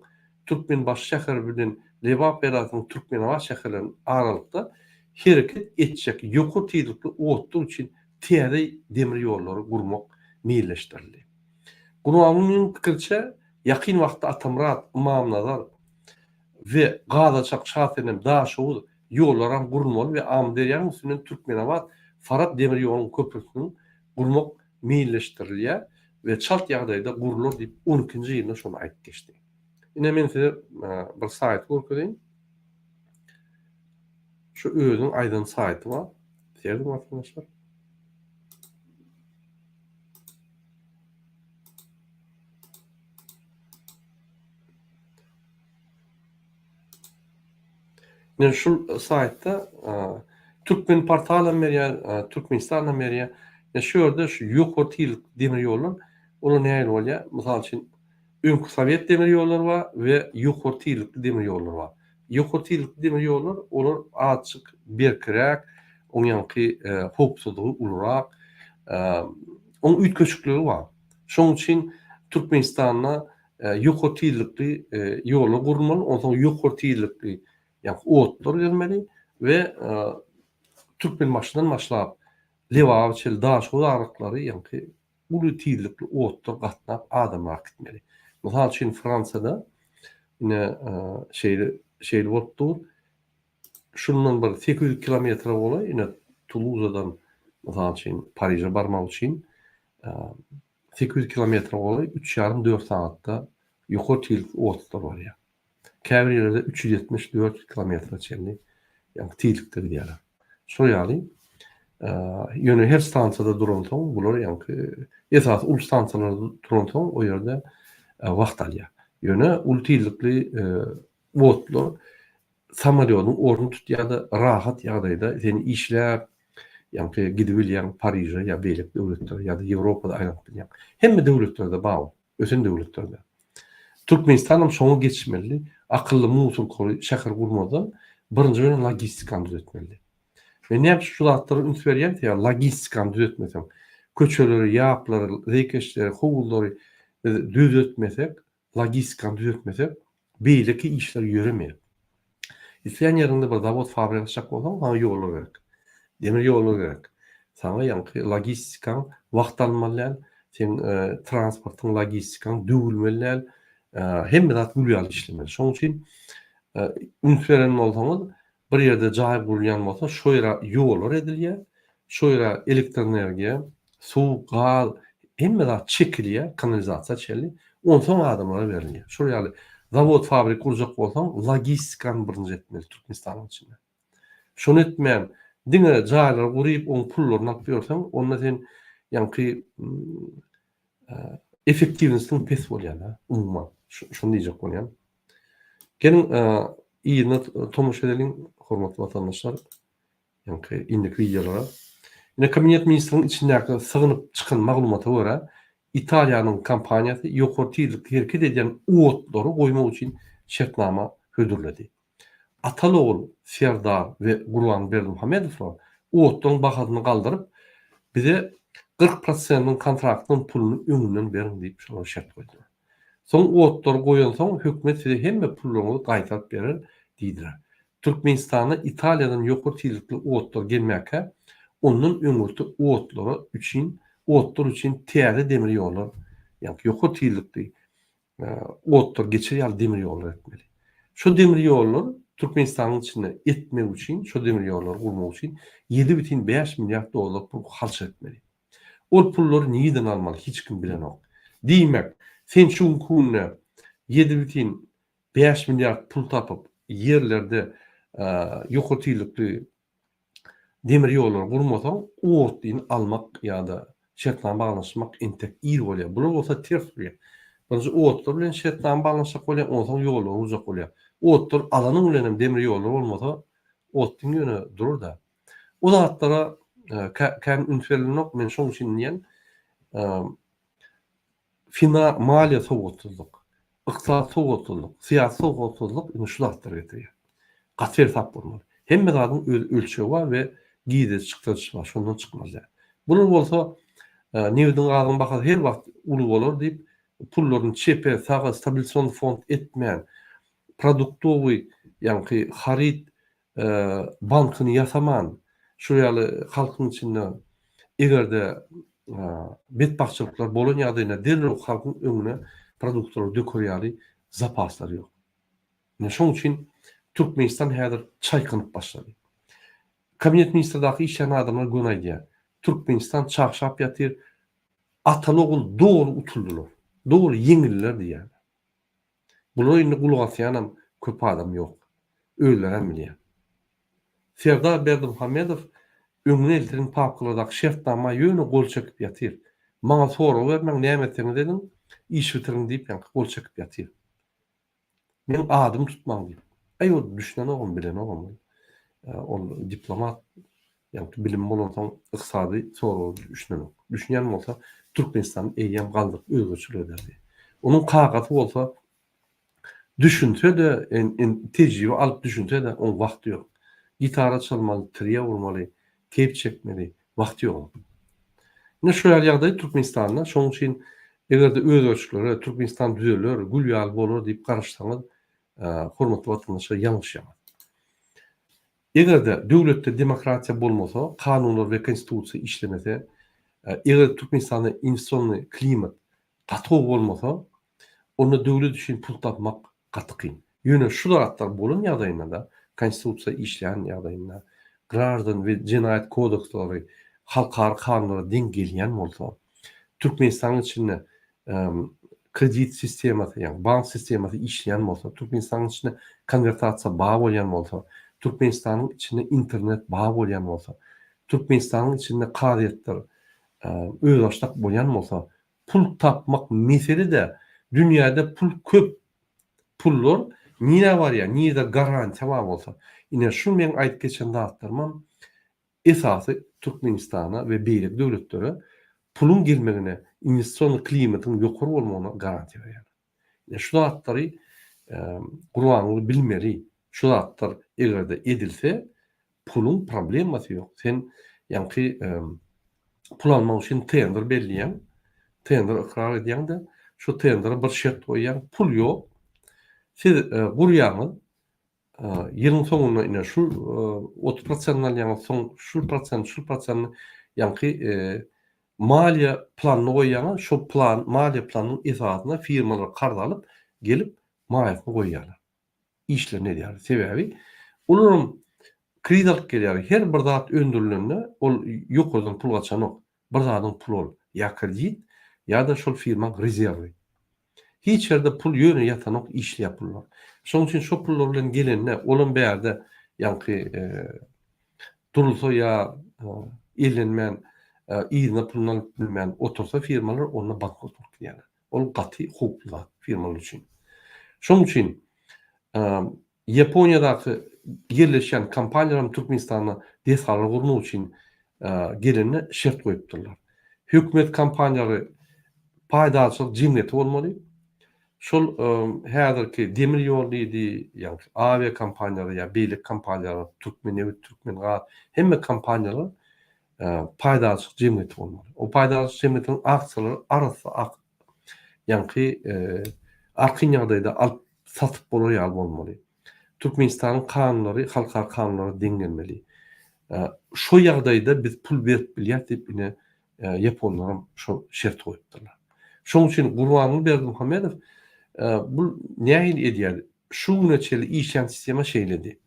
Türkmenbaşy şäheri bilen Lebap welaýatynyň Türkmenabat şäherleriniň aralykda hereket etjek ýokary tizlikli otly üçin täze demir ýollary gurmak meýilleşdirildi. Gurbangulynyň pikiriçe, ýakyn wagtda Atamyrat, Ymamnazar we Gazaçak, Şasenem, Daşoguz ýollaram gurulmaly we Amyderýanyň üstünden Türkmenabat, Farap demir ýolunyň köprüsiniň gurmak meýilleşdirilýär we çalt ýagdaýda gurlar diýip on ikinji ýylda şony aýdyp geçdi. Ine men size bir saýty görkezeýin. Şu özüniň aýdan saýty bar. Serediň watandaşlar. Ine şul saýtda Türkmen portalam berýär, Türkmenistanam berýär. Ine şu ýerde şu ýokary tizlikli demir ýollar, olar nähili bolýar? Mysal üçin, öňki sowet demir ýollary bar we ýokary tizlikli demir ýollar bar. Ýokary tizlikli demir ýollar, olar azjyk berkiräk, oň ýaňky howpsuzlygy ulurak, oň üýtgeşikligi bar. Şonuň üçin Türkmenistanda ýokary tizlikli ýollar gurulmaly, onsoň ýokary tizlikli ýagny otlar gelmeli we Türkmenbaşydan başlap Lebaba çenli Daşoguz aralyklary ýagny uly tizlikli otlar gatnap adamlar alyp gitmeli. Mysal üçin Fransiýada ine şeýle şeýle bolup dur. Şundan bir 800 kilometre golaý ine Tuluzadan mysal üçin Pariže barmak üçin 800 kilometre golaý üç ýarym dört sagatda ýokary tizlikli otlular barýar. Käbir ýerlerde 370 400 kilometre çenli ýagny tizlikde gidýärler. Şol ýaly ýöne her stansiýada duransoň bular ýaňky esasy uly stansiýalarda duransoň o ýerde wagt alýar. Ýöne uly tizlikli otlular samolýodyň ornuny tutýar-da rahat ýagdaýda seni işläp ýaňky gidibilýäň Pariže ýa beýleki döwletlere ýa-da Ýewropada aýlanyp bilýäň. Hemme döwletlerde bar ol, ösen döwletlerde. Türkmenistanam şoňa geçmeli, akylly musurkaly şäher gurmazdan birinji bilen logistikany düzetmeli. Men näme üçin şu zatlara üns berýän, sebäbi logistikany düzetmeseň, köçeleri, ýaplary, zeýkeşleri, howuzlary biz düzetmesek, logistikany düzetmesek, beýleki işler ýöremeýär. Islän ýeriňde bir zawod, fabrik açjak bolsaň, saňa ýollar gerek. Demir ýollar gerek. Saňa ýaňky logistikaň wagt almaly däl, seň transportyň, logistikaň döwülmeli däl. Hemme zat gül ýaly işlemeli. Şonuň üçin. Üns beren bolsaňyz, bir ýerde jaý gurulýan bolsa, şo ýere ýollar edilýär, şo ýere elektroenergiýa, suw, gaz, hemme zat çekilýär, kanalizasiýa çenli, onsoň adamlara berilýär. Şol ýaly zawod, fabrik gurjak bolsaň, logistikany birinji etmeli Türkmenistanyň içinde. Şony etmän, diňe jaýlary guryp, oň pullaryny alyp ýörseň, onda sen ýaňky effektiwnostyň pes bolýar-da, umuman. Şony diýjek bolýan. Geliň, yzyna tomaşa edeliň, hormatly watandaşlar. Ýaňky indiki wideolara. Ine, Kabinet ministriniň içindäki sygynyp çykan maglumata görä, Italiýanyň kompaniýasy ýokary tizlikde hereket edýän otlary goýmak üçin şertnama hödürledi. Ataly-ogul Serdar we Gurban Berdimuhamedowlar otlaryň bahasyny galdyryp, bize 40 prosentiniň kontraktynyň puluny öňünden beriň diýip şolara şert goýdular. Soň otlary goýansoň hökümet size hemme pullaryňyzy gaýtaryp berer diýdiler. Türkmenistana Italiýadan ýokary tizlikli otlar gelmäkä ondan öňürti otlara üçin otlar üçin täze demir ýollar ýagny ýokary tizlikli otlar geçer ýaly demir ýollar etmeli. Şo demir ýollar Türkmenistanyň içinde etmek üçin, şo demir ýollary gurmak üçin 7,5 milliard dollar pul harç etmeli. Ol pullary nireden almaly hiç kim bilenok. Diýmek, sen şu günki günde 7,5 milliard pul tapyp, ýerlerde ýokary tizlikli Demir ýollary gurmasaň, otlyny almak ýa-da şertnama baglanyşmak entek ir bolýar. Bular bolsa ters urýar. Birinji otlar bilen şertnama baglanyşjak bolýar, onsoň ýollary gurjak bolýar. Otlar alanyň bilen hem demir ýollar bolmasa, otlyň ýöne durur-da. O zatlara kän üns berilenok. Men şoň üçin diýen, Fina maliýe sowatsyzlyk, ykdysady sowatsyzlyk, syýasy sowatsyzlyk ine şu zatlara getirýär. Gaty seresap bolmaly. Hemme zadyň öz ölçegi bar we girdeji çykdajysy bar, şondan çykmaly däl. Bular bolsa nebitiň gazyň bahasy her wagt uly bolar diýip pullaryny çepe, saga stabilision fond etmän, produktowy ýaňky haryt bankyny ýasaman, şu ýaly halkyň içinde eger-de betbagtçylyklar bolan ýagdaýynda derrew halkyň öňüne produktlary döker ýaly zapaslary ýok. Ine şoň üçin Türkmenistan häzir çaýkanyp başlady. Kabinet ministrdaky işleýän adamlar göni aýdýar. Türkmenistan çagşap ýatyr, ataly-ogul doly utuldylar, doly ýeňildiler diýýärler. Bulara indi gulak asýanam köp adam ýok. Özlerem bilýär. Serdar Berdimuhamedow öňüne eltilen papkalardaky şertnama ýöne gol çekip ýatyr. Maňa sorag bermäň, näme etseňiz ediň, iş bitiriň diýip ýaňky gol çekip ýatyr. Meň adymy tutmaň diýip. Aý ol düşünenogam, bilenogam ol. Ol diplomat, ýaňky bilimi bolansoň ykdysady soraga düşünenok. Düşünýän bolsa Türkmenistany eýýäm galdyryp özgeçilik ederdi. Onuň kakasy bolsa düşünse-de, tejribe alyp düşünse-de oň wagty ýok. Gitara çalmaly, trio gurmaly, keýp çekmeli, wagty ýok onuň. Ine şu ýaly ýagdaý Türkmenistanda. Şonuň üçin eger-de özgerişliklere Türkmenistan düzeler, gül ýaly bolar diýip garaşsaňyz, hormatly watandaşlar ýalňyşýaňyz. Eger-de döwletde demokratiýa bolmasa, kanunlar we konstitusiýa işlemese, eger Türkmenistanda inwestisionnyý klimat gaty gowy bolmasa, onda döwlet üçin pul tapmak gaty kyn. Ýöne şu zatlar bolan ýagdaýynda-da, konstitusiýa işleýän ýagdaýynda, graždan we jenaýat kodekslary halkara kanunlara deň gelýän bolsa, Türkmenistanyň içinde kredit sistemasy, ýagny bank sistemasy işleýän bolsa, Türkmenistanyň içinde konwertasiýa bar bolýan bolsa, Türkmenistanyň içinde internet bar bolýan bolsa, Türkmenistanyň içinde kazyýetler özbaşdak bolýan bolsa, pul tapmak mesele-de, dünýäde pul köp, pullar nirä barýar, nirede garantiýa bar bolsa. Ine şu meň aýdyp geçen zatlarymam esasy Türkmenistana we beýleki döwletlere puluň gelmegine, investision klimatyň ýokary bolmagyna garantiýa berýär. Ine şu zatlary Gurbanguly bilmeli. Şu zatlar eger-de edilse, puluň problemasy ýok. Sen ýaňky pul almak üçin tender belleýäň, tender ykrar edýäň-de, şu tendere bir şert goýýaň, pul ýok. Siz gurýaňyz, Ýylyň soňunda ine şu 30 prosentini alýaňyz, soň şu prosent, şu prosentini ýaňky maliýe planyny goýýaňyz, şo plan, maliýe planynyň esasynda firmalar karz alyp, gelip maýasyny goýýarlar. işlerini edýärler. Sebäbi olaram kredit alyp gelýärler. Her bir zat öndürilende ol ýokardan pul gaçanok. Bir zadyň puly ol. Ýa kredit, ýa-da şol firmaň rezerwi. Hiç ýerde pul ýöne ýatanok işleýär pullar. Şonuň üçin şo pullar bilen gelende olam bärde ýaňky durulsa ýa ellenmän yzyna puluny alyp bilmän otursa firmalar onda bankrot bolup gidýärler. Ol gaty howply zat firmalar üçin. Şonuň üçin Ýaponiýadaky ýerleşýän kompaniýalaram Türkmenistanda desgalar gurmak üçin gelende şert goýupdyrlar. Hökümet kompaniýalary paýdarçylyk jemgyýeti bolmaly. Şol häzirki demir ýol diýdi, ýagny awia kompaniýalary ýa beýleki kompaniýalar, Türkmennebit, Türkmengaz, hemme kompaniýalar paýdarçylyk jemgyýeti bolmaly. O paýdarçylyk jemgyýetiniň aksiýalary arassa ak ýaňky arkin ýagdaýda alyp satyp bolar ýaly bolmaly. Türkmenistanyň kanunlary halkara kanunlara deň gelmeli. Şo ýagdaýda biz pul berip bilýäs diýip ine ýaponlaram şo şerti goýupdyrlar. Şoň üçin Gurbanguly Berdimuhamedow bu nähili edýär? Şu güne çenli işlän sistema şeýledi.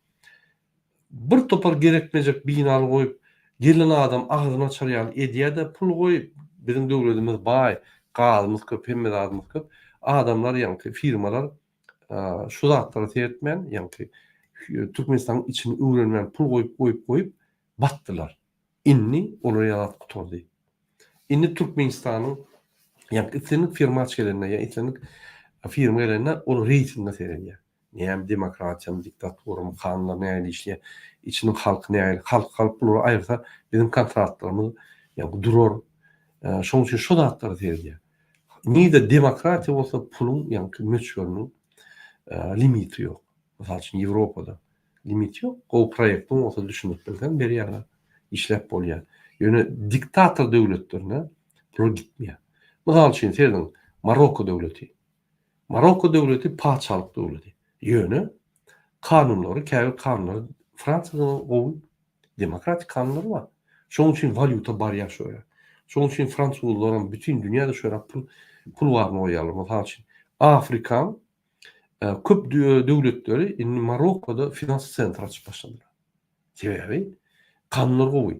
Bir topar gerekmejek binaly goýup, gelen adam agzyny açar ýaly edýä-de pul goý, biziň döwletimiz baý, gazymyz köp, hemme zadymyz köp. Adamlar ýaňky firmalar şu zatlara seretmän, ýaňky Türkmenistanyň içini öwrenmän pul goýup, goýup, goýup batdylar. Indi olar ýaly zat gutardy. Indi Türkmenistanyň ýaňky islendik firmaç gelende ýa islendik firma gelende ol reýtinge seredýär. Näme demokratiýamy, diktaturamy, kanunlar nähili işleýär, içiniň halky nähili, halk halk bulary aýyrsa biziň kontratlarymyz ýa durar. Şonuň üçin şo zatlara seredýär. Nirde demokratiýa bolsa puluň ýaňky möçberiniň limiti ýok. Mysal üçin Ýewropada limit ýok. Gowy proýektiň bolsa düşündirip bilseň berýärler. Işläp bolýar. Ýöne diktator döwletlerine pul gitmeýär. Mysal üçin serediň Marokko döwleti. Marokko döwleti patyşalyk döwleti. Ýöne kanunlary, käbir kanunlary Fransiýadan gowy demokratik kanunlary bar. Şonuň üçin walýuta barýar şo ýere. Şonuň üçin fransuzlaram bütin dünýäde şo ýere pul pul baryny goýýarlar. Mysal üçin, Afrikaň köp döwletleri indi Marokkoda finans sentr açyp başladylar. Sebäbi kanunlar gowy.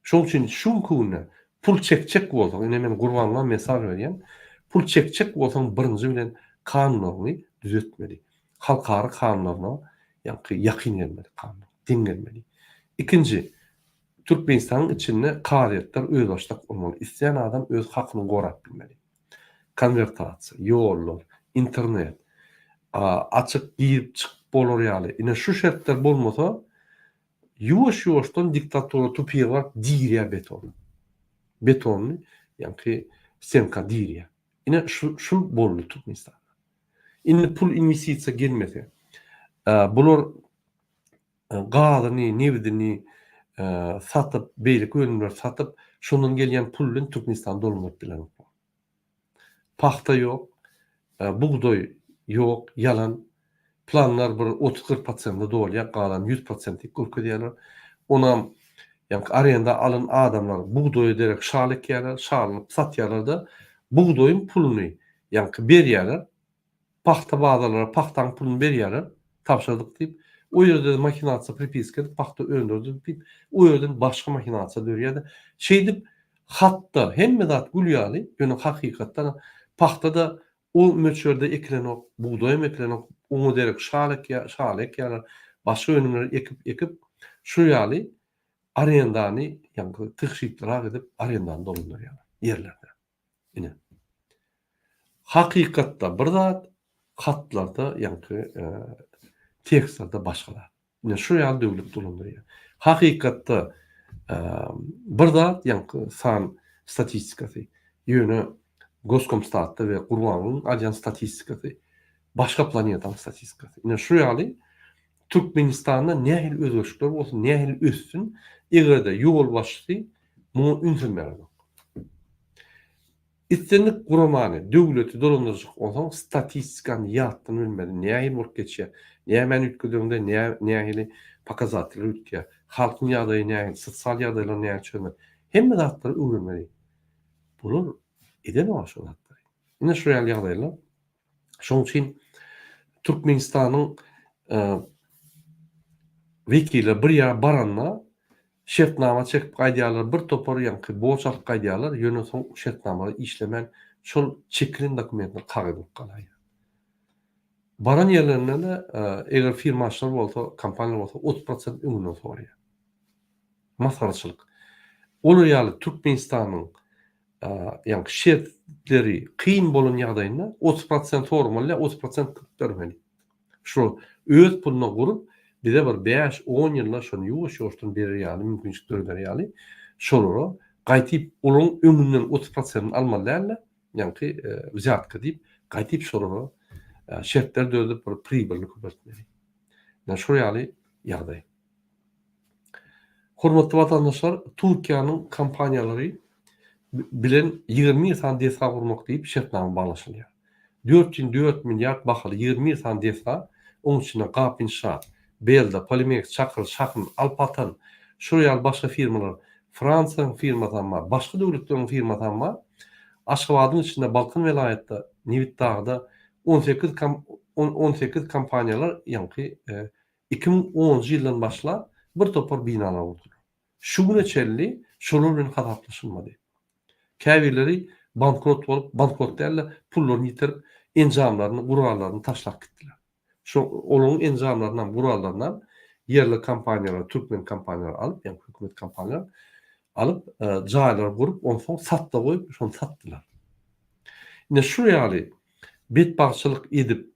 Şoň üçin şu günki günde pul çekjek bolsaň, ine men Gurbanguly mesaj berýän, pul çekjek bolsaň birinji bilen kanunlaryňy düzetmeli. Halkara kanunlaryna ýaňky ýakyn gelmeli kanun, deň gelmeli. Ikinji, Türkmenistanyň içinde kazyýetler özbaşdak bolmaly. Islän adam öz hakyny gorap bilmeli. Konwertasiýa, ýollar, internet, açyk girip çykyp bolar ýaly. Ine şu şertler bolmasa, Ýuwaş-ýuwaşdan diktatura tupygy baryp dirýär betona. Betony ýaňky stenka dirýär. Ine şu şul boldy Türkmenistanda. Indi pul inwestisiýa gelmese, bular gazyny, nebidini satyp, beýleki önümleri satyp, şondan gelýän pul bilen Türkmenistany dolandyryp bilenoklar. Pagta ýok, bugdaý ýok, ýalan. Planlar bir otuz-kyrk prosente dolýar, galan ýüz prosent diýip görkezýärler. Onam ýaňky arenda alan adamlar bugdaýa derek şal ekýärler, şalyny satýarlar-da, bugdaýyň puluny ýaňky berýärler. Pagta bazarlara pagtaň puluny berýärler, tabşyrdyk diýip. O ýerde-de mahinasiýa pripiska edip pagta öndürdik diýip, o ýerden başga mahinasiýa dörýär-de. Şeýdip hatda hemme zat gül ýaly, ýöne hakykatdan pagta-da o möçberde ekilenok, bugdaýam ekilenok, oňa derek şal ekýär, şaly ekýärler, başga önümleri ekip, ekip, şu ýaly arendany ýaňky tygşytlyrak edip arendany dolandyrýarlar ýerlerde. Ine. Hakykatda bir zat, hatlarda, ýaňky tekstlerde başga zat. Ine şu ýaly döwlet dolandyrýar. Hakykatda bir zat, ýaňky san statistikasy. Ýöne Goskomstatda we Gurbangulyň alýan statistikasy başga planetanyň statistikasy. Ine şu ýaly Türkmenistanda nähili özgerişlikler bolsun, nähili össün, eger-de ýolbaşçysy muňa ünsem berenok. Islendik guramany, döwleti dolandyrjak bolsaň, statistikany ýatdan bilmeli, nähili bolup geçýär, nämäni üýtgedeňde nähili pokazateller üýtgeýär, halkyň ýagdaýy nähili, sosial ýagdaýlary nähili çözmeli. Hemme zatlary öwrenmeli. Bular edenok şo zatlary. Ine şu ýaly ýagdaýlar. Şonuň üçin Türkmenistanyň. Wekiller bir ýere baranda şertnama çekip gaýdýarlar, bir topar ýaňky borç alyp gaýdýarlar, ýöne soň şertnamalar işlemän şol çekilen dokumentler kagyz bolup galaýýar. Baran ýerlerinde-de eger firmaçylar bolsa, kompaniýalar bolsa 30 prosent öňünden soraýar. Masgaraçylyk. Olar ýaly Türkmenistanyň ýaňky şertleri kyn bolan ýagdaýynda 30 prosent soramaly däl, 30 prosent gysyp bermeli. Şol öz puluna gurup, bize bir bäş, on ýylda şony ýuwaş-ýuwaşdan berer ýaly mümkinçilik döreder ýaly, şolara gaýtyp olaryň öňünden 30 prosentini almaly däl-de, ýaňky wzýatka diýip, gaýtyp şolara şertler döredip bir pribylny köpeltmeli. Ine şol ýaly ýagdaý. Hormatly watandaşlar, Türkiýäniň kompaniýalary bilen 21 sany desga gurmak diýip şertnama baglaşylýar. 4,4 milliard bahaly 21 sany desga, onuň içinde Gap Inşaat, Belda, Polimex, Çakyr, Şahyn, Alpatan, şular ýaly başga firmalar, Fransiýanyň firmasam bar, başga döwletleriň firmasam bar. Aşgabadyň içinde Balkan welaýatda, Nebitdagda 18 18 kompaniýalar ýaňky 2010-njy ýyldan başlap bir topar binalar gurdular. Şu güne çenli şolar bilen hasaplaşylmady. Käbirleri bankrot bolup, bankrot däl-de, pullaryny ýitirip, enjamlaryny, gurallaryny taşlap gitdiler. Şo olaryň enjamlarynam, gurallarynam ýerli kompaniýalar, türkmen kompaniýalary alyp, ýagny hökümet kompaniýalary alyp, jaýlar gurup, onsoň satda goýup, şony satdylar. Ine şu ýaly betbagtçylyk edip,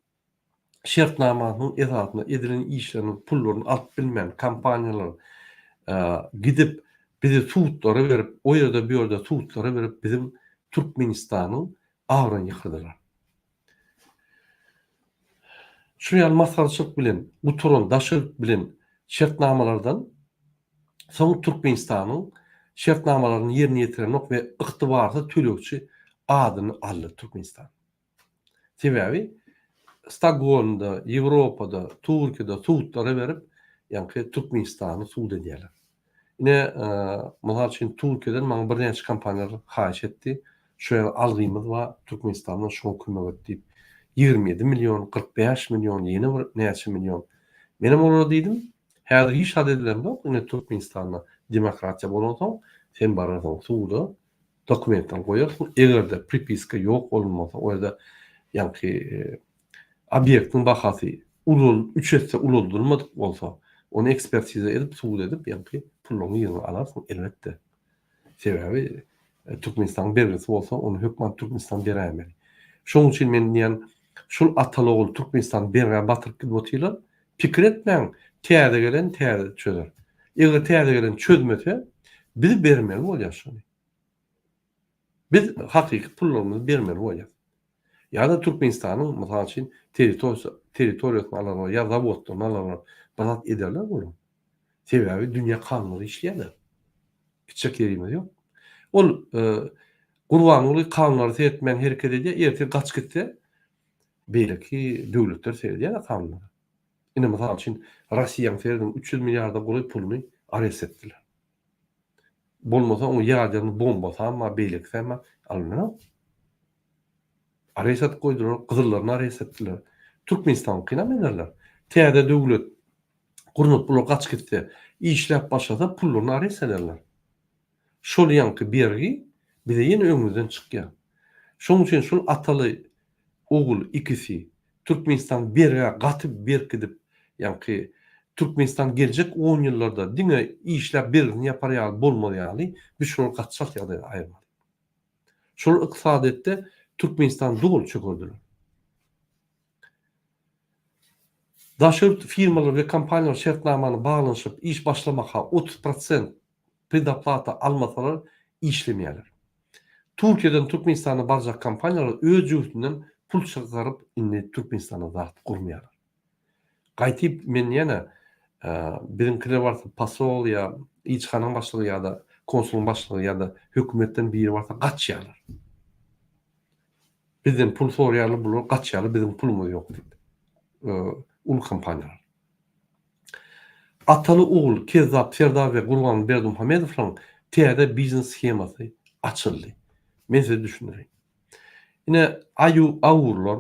şertnamasynyň esasynda edilen işleriniň pullaryny alyp bilmän kompaniýalar gidip bizi sudlara berip o ýerde bu ýerde sudlara berip biziň Türkmenistanyň abraýyny ýykyrdylar. Şu ýaly masgaraçylyk bilen gutaran daşary ýurt bilen şertnamalardan soň Türkmenistanyň şertnamalaryny ýerine ýetirenok we ygtybarsyz tölegçi adyny aldy Türkmenistan. Sebäbi Stokgolmda, Ýewropada, Türkiýede sudlara berip, ýaňky Türkmenistany sud edýärler. Ine, mysal üçin, Türkiýeden maňa birnäçe kompaniýalar haýyş etdi. Şu ýaly algymyz bar, Türkmenistandan şoňa kömek et diýip. 27 million, 45 million, ýene bir näçe million. Menem olara diýdim, häzir hiç zat edilenok, ine Türkmenistanda demokratiýa bolansoň, sen bararsyň suda, Dokumentini goýarsyň, eger-de pripiska ýok bolunmasa, o ýerde ýaňky obýektiň bahasy ulal üç esse ulaldylmadyk bolsa, ony ekspertiza edip, subut edip, ýaňky pullaryňy ýerine alarsyň, elbetde. Sebäbi Türkmenistanyň bergisi bolsa, ony hökman Türkmenistan beräýmeli. Şonuň üçin men diýýän, şul ataly-ogul Türkmenistany bergä batyryp gidip otyrlar. Pikir etmäň, täze gelen täze çözer. Eger täze gelen çözmese, biz bermeli bolýas şony. Biz hakyky pullarymyzy bermeli bolýas. Ýa-da Türkmenistanyň, mysal üçin, territoriýasyny alarlar ýa zawodlaryny alarlar, bir zat ederler bular. Sebäbi dünýä kanunlary işleýär-de. Gitjek ýerimiz ýok. Ol Gurbanguly kanunlara seretmän hereket edýär, ertir gaçyp gitse, beýleki döwletler seredýär-de kanunlara. Ine, mysal üçin, Rossiýanyň serediň, 300 milliarda golaý puluny arest etdiler. Bolmasa oň ýaderny bombasam bar, beýlekisem bar, alynanok. Arest edip goýdular, gyzyllaryny arest etdiler. Türkmenistanyňkynam ederler. Täze döwlet gurnup bular gaçyp gitse, işläp başlasa pullaryny arest ederler. Şol ýaňky bergi bize ýene öňümizden çykýar. Şonuň üçin şol ataly ogul ikisi Türkmenistan bergä gaty berkidip, ýaňky Türkmenistan geljek on ýyllarda diňe işläp bergisini ýapar ýaly bolmaz ýaly biz şolary gaty çalt ýagdaýda aýyrmaly. Şolar ykdysadyýetde Türkmenistany doly çökerdiler. Daşary ýurt firmalary we kompaniýalar şertnamany baglanyşyp iş başlamaka 30 prosent predoplata almasalar işlemeýärler. Türkiýeden Türkmenistana barjak kompaniýalar öz jübüsinden pul çykaryp indi Türkmenistanda zat gurmaýarlar. Gaýtyp men ýene biziňkiler barsa posol ýa ilçihanaň başlygy ýa-da konsulyň başlygy ýa-da hökümetden biri barsa gaçýarlar. Bizden pul soraýarlar bular gaçýarlar biziň pulumyz ýok diýip. Uly kompaniýalar. Ataly ogul Kezzap Serdar we Gurbanguly Berdimuhamedowlaryň täze biznes shemasy açyldy. Men size düşündireýin. Ine aýu awurlar.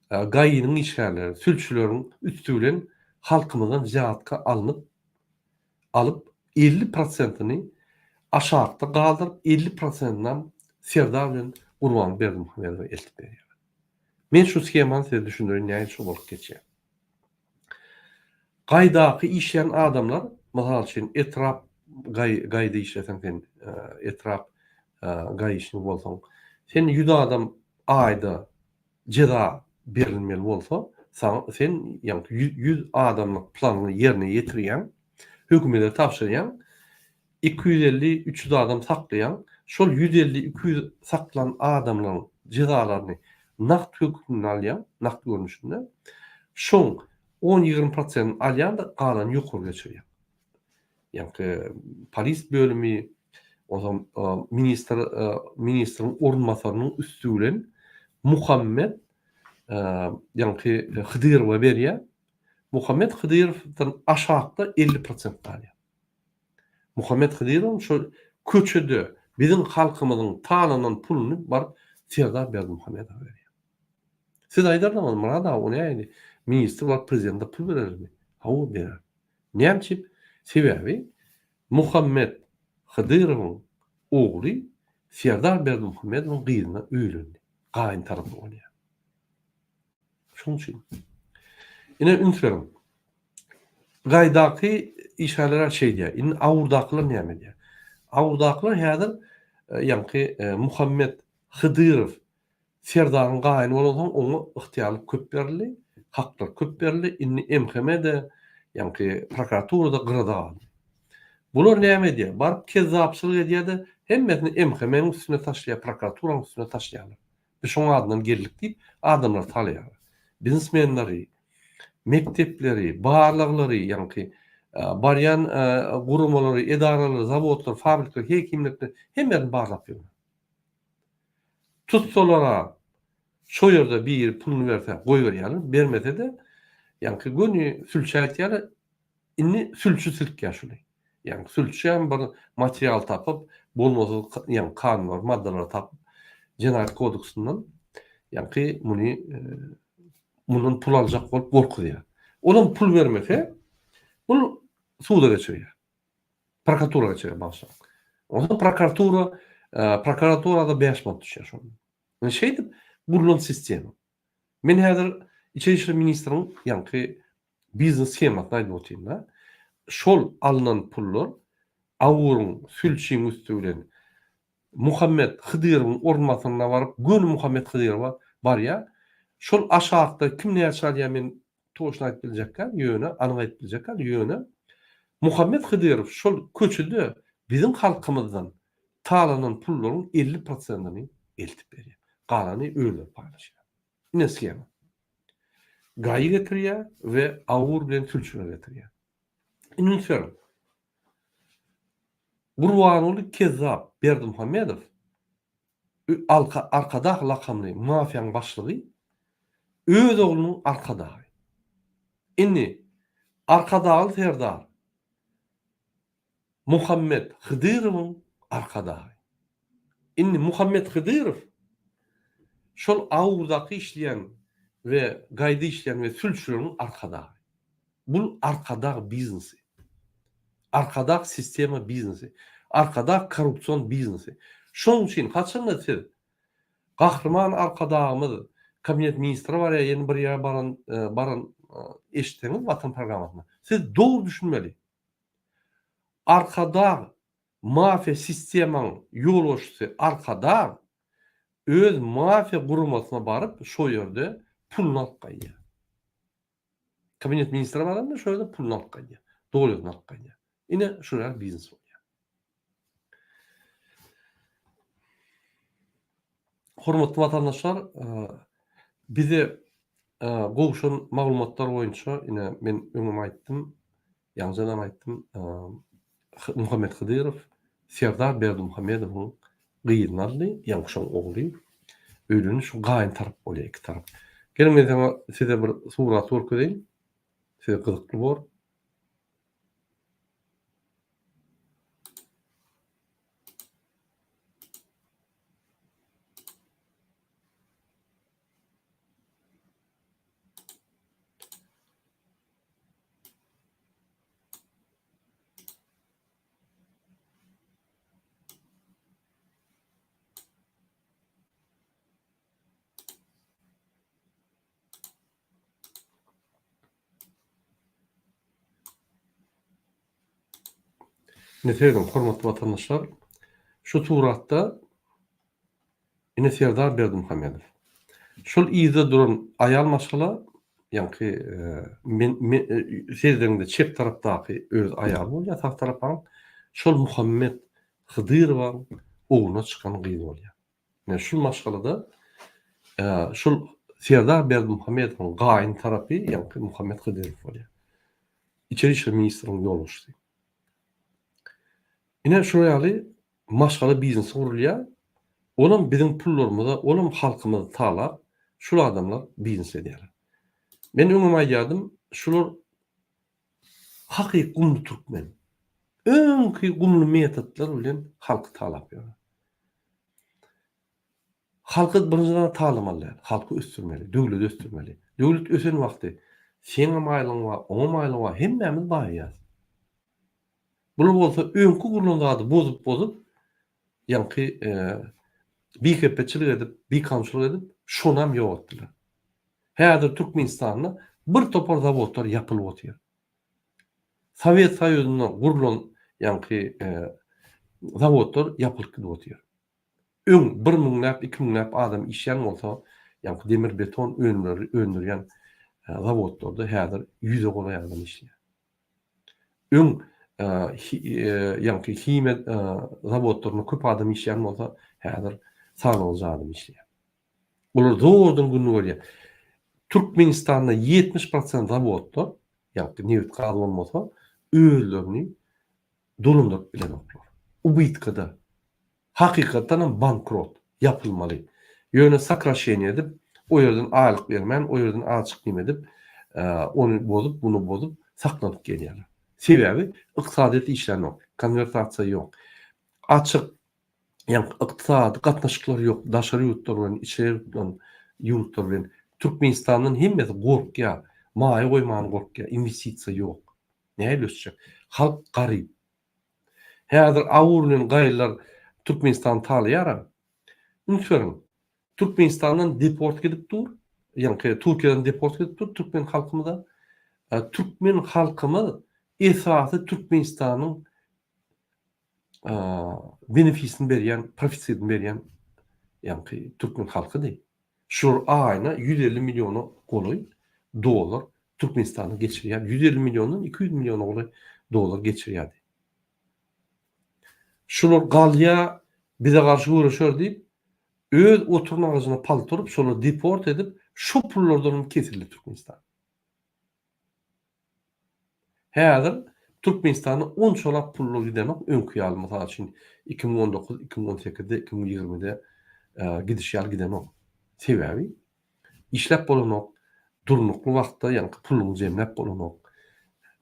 GAI-niň işgärleri, sülçüleriň üsti bilen halkymyzdan wzýatka alnyp, alyp, 50 prosentini aşakda galdyryp, 50 prosentinam Serdar bilen Gurbanguly Berdimuhamedowa eltip berýärler. Men şu shemany size düşündireýin nähili şo bolup geçýär. Gaýdaky işleýän adamlar, mysal üçin, etrap gaý gaýda işleseň sen, etrap gaýişnik bolsaň, sen 100 adam aýda jeza berilmeli bolsa, saňa sen ýaňky 100 adamlyk planyňy ýerine ýetirýäň, hökümete tabşyrýaň, 250, 300 adam saklaýaň, şol 150, 200 saklan adamlaryň jezalaryny nagt hökmünde alýaň, nagt görnüşinde. Şoň on-ýigrimi prosentini alýaň-da, galanyny ýokary geçirýäň. Ýaňky polis bölümi, onsoň ministr, ministriň orunbasarynyň üsti bilen Muhammet ýaňky Hydyrowa berýär. Muhammet Hydyrowdan aşakda 50 prosent galýar. Muhammet Hydyrowyň şol köçede biziň halkymyzyň talanan puluny baryp Serdar Berdimuhamedowa berýär. Siz aýdarsyňyz, Myrat aga, o nähili ministr baryp prezidente pul berermi? Hawa, berer. Näme üçin? Sebäbi Muhammet Hydyrowyň ogly Serdar Berdimuhamedowyň gyzyna öýlendi. Gaýyn tarapy bolýar. Şonuň üçin. Ine üns beriň. Gaýdaky işgärler şeýdýär. Indi Awurdakylar näme edýär? Awurdakylar häzir e, ýaňky e, Muhammet Hydyrow Serdaryň gaýyny bolansoň oňa ygtyýarlyk köp berildi, haklar köp berildi. Indi MHM-de, ýaňky prokuratura-da gyrada galdy. Bular näme edýär? Baryp kezzapçylyk edýär-de, hemmesini MHM-iň üstüne taşlaýar, prokuraturanyň üstüne taşlaýarlar. Biz şoň adyndan geldik diýip, adamlary talaýarlar. Biznesmenleri, mekdepleri, barlaglary, ýaňky barýan guramalary, edaralary, zawodlary, fabrikleri, hekimlikleri hemmesini barlap ýörler. Tutsalar-a, şo ýerde biri puluny berse goýberýärler, bermese-de, ýaňky göni sülçä aýtýarlar, indi sülçi silkýär şuny. Ýaňky sülçi hem bir material tapyp, bolmasa ýaňky kanunlary, maddalary tapyp, jenaýat kodeksinden ýaňky muny mundan pul aljak bolup gorkuzýar. Olam pul bermese, bul suda geçirýär. Prokuratura geçirýär bagyşlaň. Onsoň prokuratura, prokuraturada 5 manat düşýär şondan. Indi şeýdip gurlan sistema. Men häzir Içeri işler ministriniň ýaňky biznes shemasyny aýdyp otyryn-da. Şol alnan pullar Awuryň, sülçiň üsti bilen Muhammet Hydyrowyň orunbasaryna baryp, göni Muhammet Hydyrowa barýar. Şol aşakda kim näçe alýar men Toçno aýdyp biljekkä, ýöne, anyk aýdyp biljekkä, ýöne Muhammet Hydyrow şol köçede biziň halkymyzdan talanan pullaryň 50 prosentini eltip berýär. Galany özleri paýlaşýar. Ine shema. Gaýy getirýär we awur bilen sülçüler getirýär. Indi üns beriň. Gurbanguly Kezzap Berdimuhamedow Arkadag lakamly mafiýaň başlygy öz oglunyň arkadagy. Indi Arkadagly Serdar Muhammet Hydyrowyň arkadagy. Indi Muhammet Hydyrow şol Awurdaky işleýän we gaýda işleýän we sülçüleriň arkadagy. Bul Arkadag biznesi. Arkadag sistema biznesi. Arkadag korrupsion biznesi. Şonuň üçin haçanda siz Gahryman Arkadagymyz kabinet ministre barýar ýene bir ýere baran baran eşitseňiz Watan programmasynda siz dogry düşünmeli. Arkadag mafiýa sistemaň ýolbaşçysy Arkadag öz mafiýa guramasyna baryp şo ýerde puluny alyp gaýdýar. Kabinet ministre baranda şo ýerde puluny alyp gaýdýar. Dolýasyny alyp gaýdýar. Ine şular ýaly biznes bolýar. Hormatly watandaşlar, bize gowşan maglumatlar boýunça ine men öňem aýtdym, ýaňjanam aýtdym, Muhammet Hydyrow Serdar Berdimuhamedowyň gyzyny aldy, ýaňky şoň ogly. Öýlendi, şu gaýyn tarap bolýar iki tarap. Geliň men saňa size bir surat görkezeýin. Size gyzykly bor. Ine serediň hormatly watandaşlar, şu suratda ine Serdar Berdimuhamedow. Şol yzda duran aýal maşgala ýaňky men men seredeňde çep tarapdaky öz aýaly bolýar, sag tarapaň şol Muhammet Hydyrowaň ogluna çykan gyz bolýar. Ine şul maşgalada şul Serdar Berdimuhamedowyň gaýyn tarapy ýaňky Muhammet Hydyrow bolýar. Içeri işler ministriniň ýolbaşçysy. Ine şular ýaly maşgala biznesi gurulýar. Olam biziň pullarymyza, olam halkymyzy talap, şul adamlar biznes edýärler. Men öňem aýdýardym, şular hakyky gumly türkmen. Öňki gumly metodlar bilen halky talap ýörler. Halky birinjiden talamaly däl, halky ösdürmeli, döwleti ösdürmeli. Döwlet ösen wagty seňem aýlygyň bar, oňam aýlygy bar, hemmämiz baýaýas. Bular bolsa öňki gurlan zady bozup-bozup, ýaňky bihepbeçilik edip, bikanunçylyk edip, şonam ýok etdiler. Häzir Türkmenistanda bir topar zawodlar ýapylyp otyr. Sowet Soýuzynda gurlan ýaňky zawodlar ýapylyp gidip otyr. Öň bir müňläp, iki müňläp adam işlän bolsa, ýaňky demir-beton önümleri öndürýän zawodlarda häzir ýüze golaý adam işleýär. Öň ýaňky himiýa zawodlarynda köp adam işlän bolsa, häzir sanawja adam işleýär. Olar zordan gününi görýär. Türkmenistanda 70 prosent zawodlar, ýagny nebit-gaz bolmasa, özlerini dolandyryp bilenoklar. Ubytkada. Hakykatdan hem bankrot. Ýapylmaly. Ýöne sokraşeniýe edip, o ýerden aýlyk bermän, o ýerden azjyk neme edip, ony bozup, muny bozup saklanyp gelýärler. Sebäbi ykdysadyýet işlänok, konwertasiýa ýok. Açyk ýagny ykdysady gatnaşyklar ýok daşary ýurtlar bilen, içeri ýurtlar bilen. Türkmenistandan hemmesi gorkýar, maýa goýmany gorkýar, inwestisiýa ýok. Nähili ösjek? Halk garyp. Häzir awur bilen gaýylar Türkmenistany talaýar-a. Üns beriň, Türkmenistandan deport gidip dur, ýaňky Türkiýeden deport gidip dur türkmen halkymyza. Türkmen halkymyz esasy Türkmenistanyň benefisini berýän, profisitini berýän ýaňky türkmen halkydy. Şular aýyna 150 milliona golaý dollar Türkmenistana geçirýär. 150 milliondan 200 milliona golaý dollar geçirýärdi. Şular galýa bize garşy göreşer diýip, öz oturan agajyna palta urup, şolary deport edip, şo pullardan hem kesildi Türkmenistan. Häzir Türkmenistanda onçalap pullar gidenok öňki ýaly mysal üçin 2019, 2018-de, 2020-de gidişi ýaly gidenok. Sebäbi işläp bolanok, durnukly wagtda ýaňky puluňy jemläp bolanok.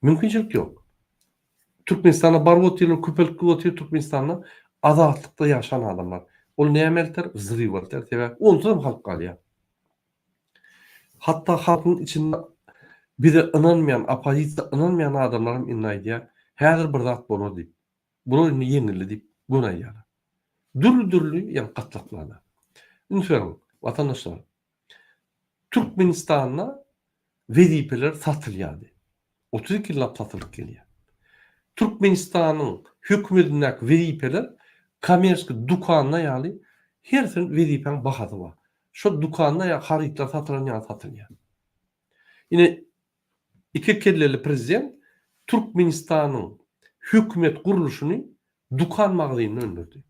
Mümkinçilik ýok. Türkmenistanda baryp otyrlar, köpelip gidip otyr Türkmenistanda azatlykda ýaşan adamlar. Ol näme elter? Wzryw elter. Sebäbi onsuz hem halk galýar. Hatda halkyň içinde bize ynanmaýan, oppozisiýa ynanmaýan adamlar hem indi aýdýar, häzir bir zat bolar diýip. Bular indi ýeňildi diýip göni aýdýarlar. Dürli-dürli ýa gatlaklarda. Üns beriň, watandaşlar. Türkmenistanda wezipeler satylýardy. 32 ýyllap satylyp gelýär. Türkmenistanyň hökümetindäki wezipeler kommerski dukanda ýaly hersiniň wezipäň bahasy bar. Şol dukanda ýa harytlar satylan ýaly satylýar. Ine iki kelleli prezident Türkmenistanyň hökümet gurluşyny dukan magazynına öndürdi.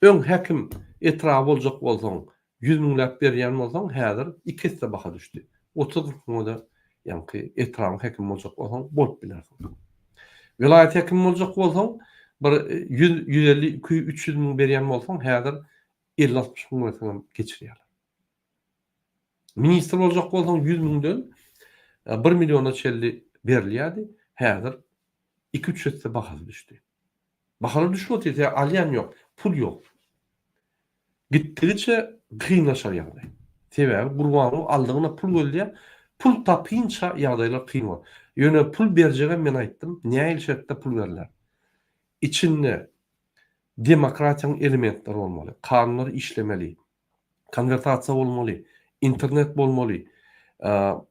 Öň häkim etraby boljak bolsaň ýüz müňläp berýän bolsaň häzir iki esse baha düşdi. Otuz-kyrk müňe-de ýaňky etrabyň häkimi boljak bolsaň bolup bilersiň. Welaýat häkimi boljak bolsaň bir ýüz, 150, 200, 300 müň berýän bolsaň häzir 50-60 müň berseňem geçirýärler. Ministr boljak bolsaň 100 müňden 1 milliona çenli berilýärdi. Häzir 2-3 esse bahasy düşdi. Bahalar düşüp otyr, sebäbi alýan ýok, pul ýok. Gitdigiçe kynlaşar ýagdaý. Sebäbi Gurbanguly aldygyna pul gözleýär, pul tapynça ýagdaýlar kyn bolar. Ýöne pul berjegem men aýtdym, nähili şertde pul berler. Içinde demokratiýanyň elementleri bolmaly, kanunlar işlemeli, konwertasiýa bolmaly, internet bolmaly,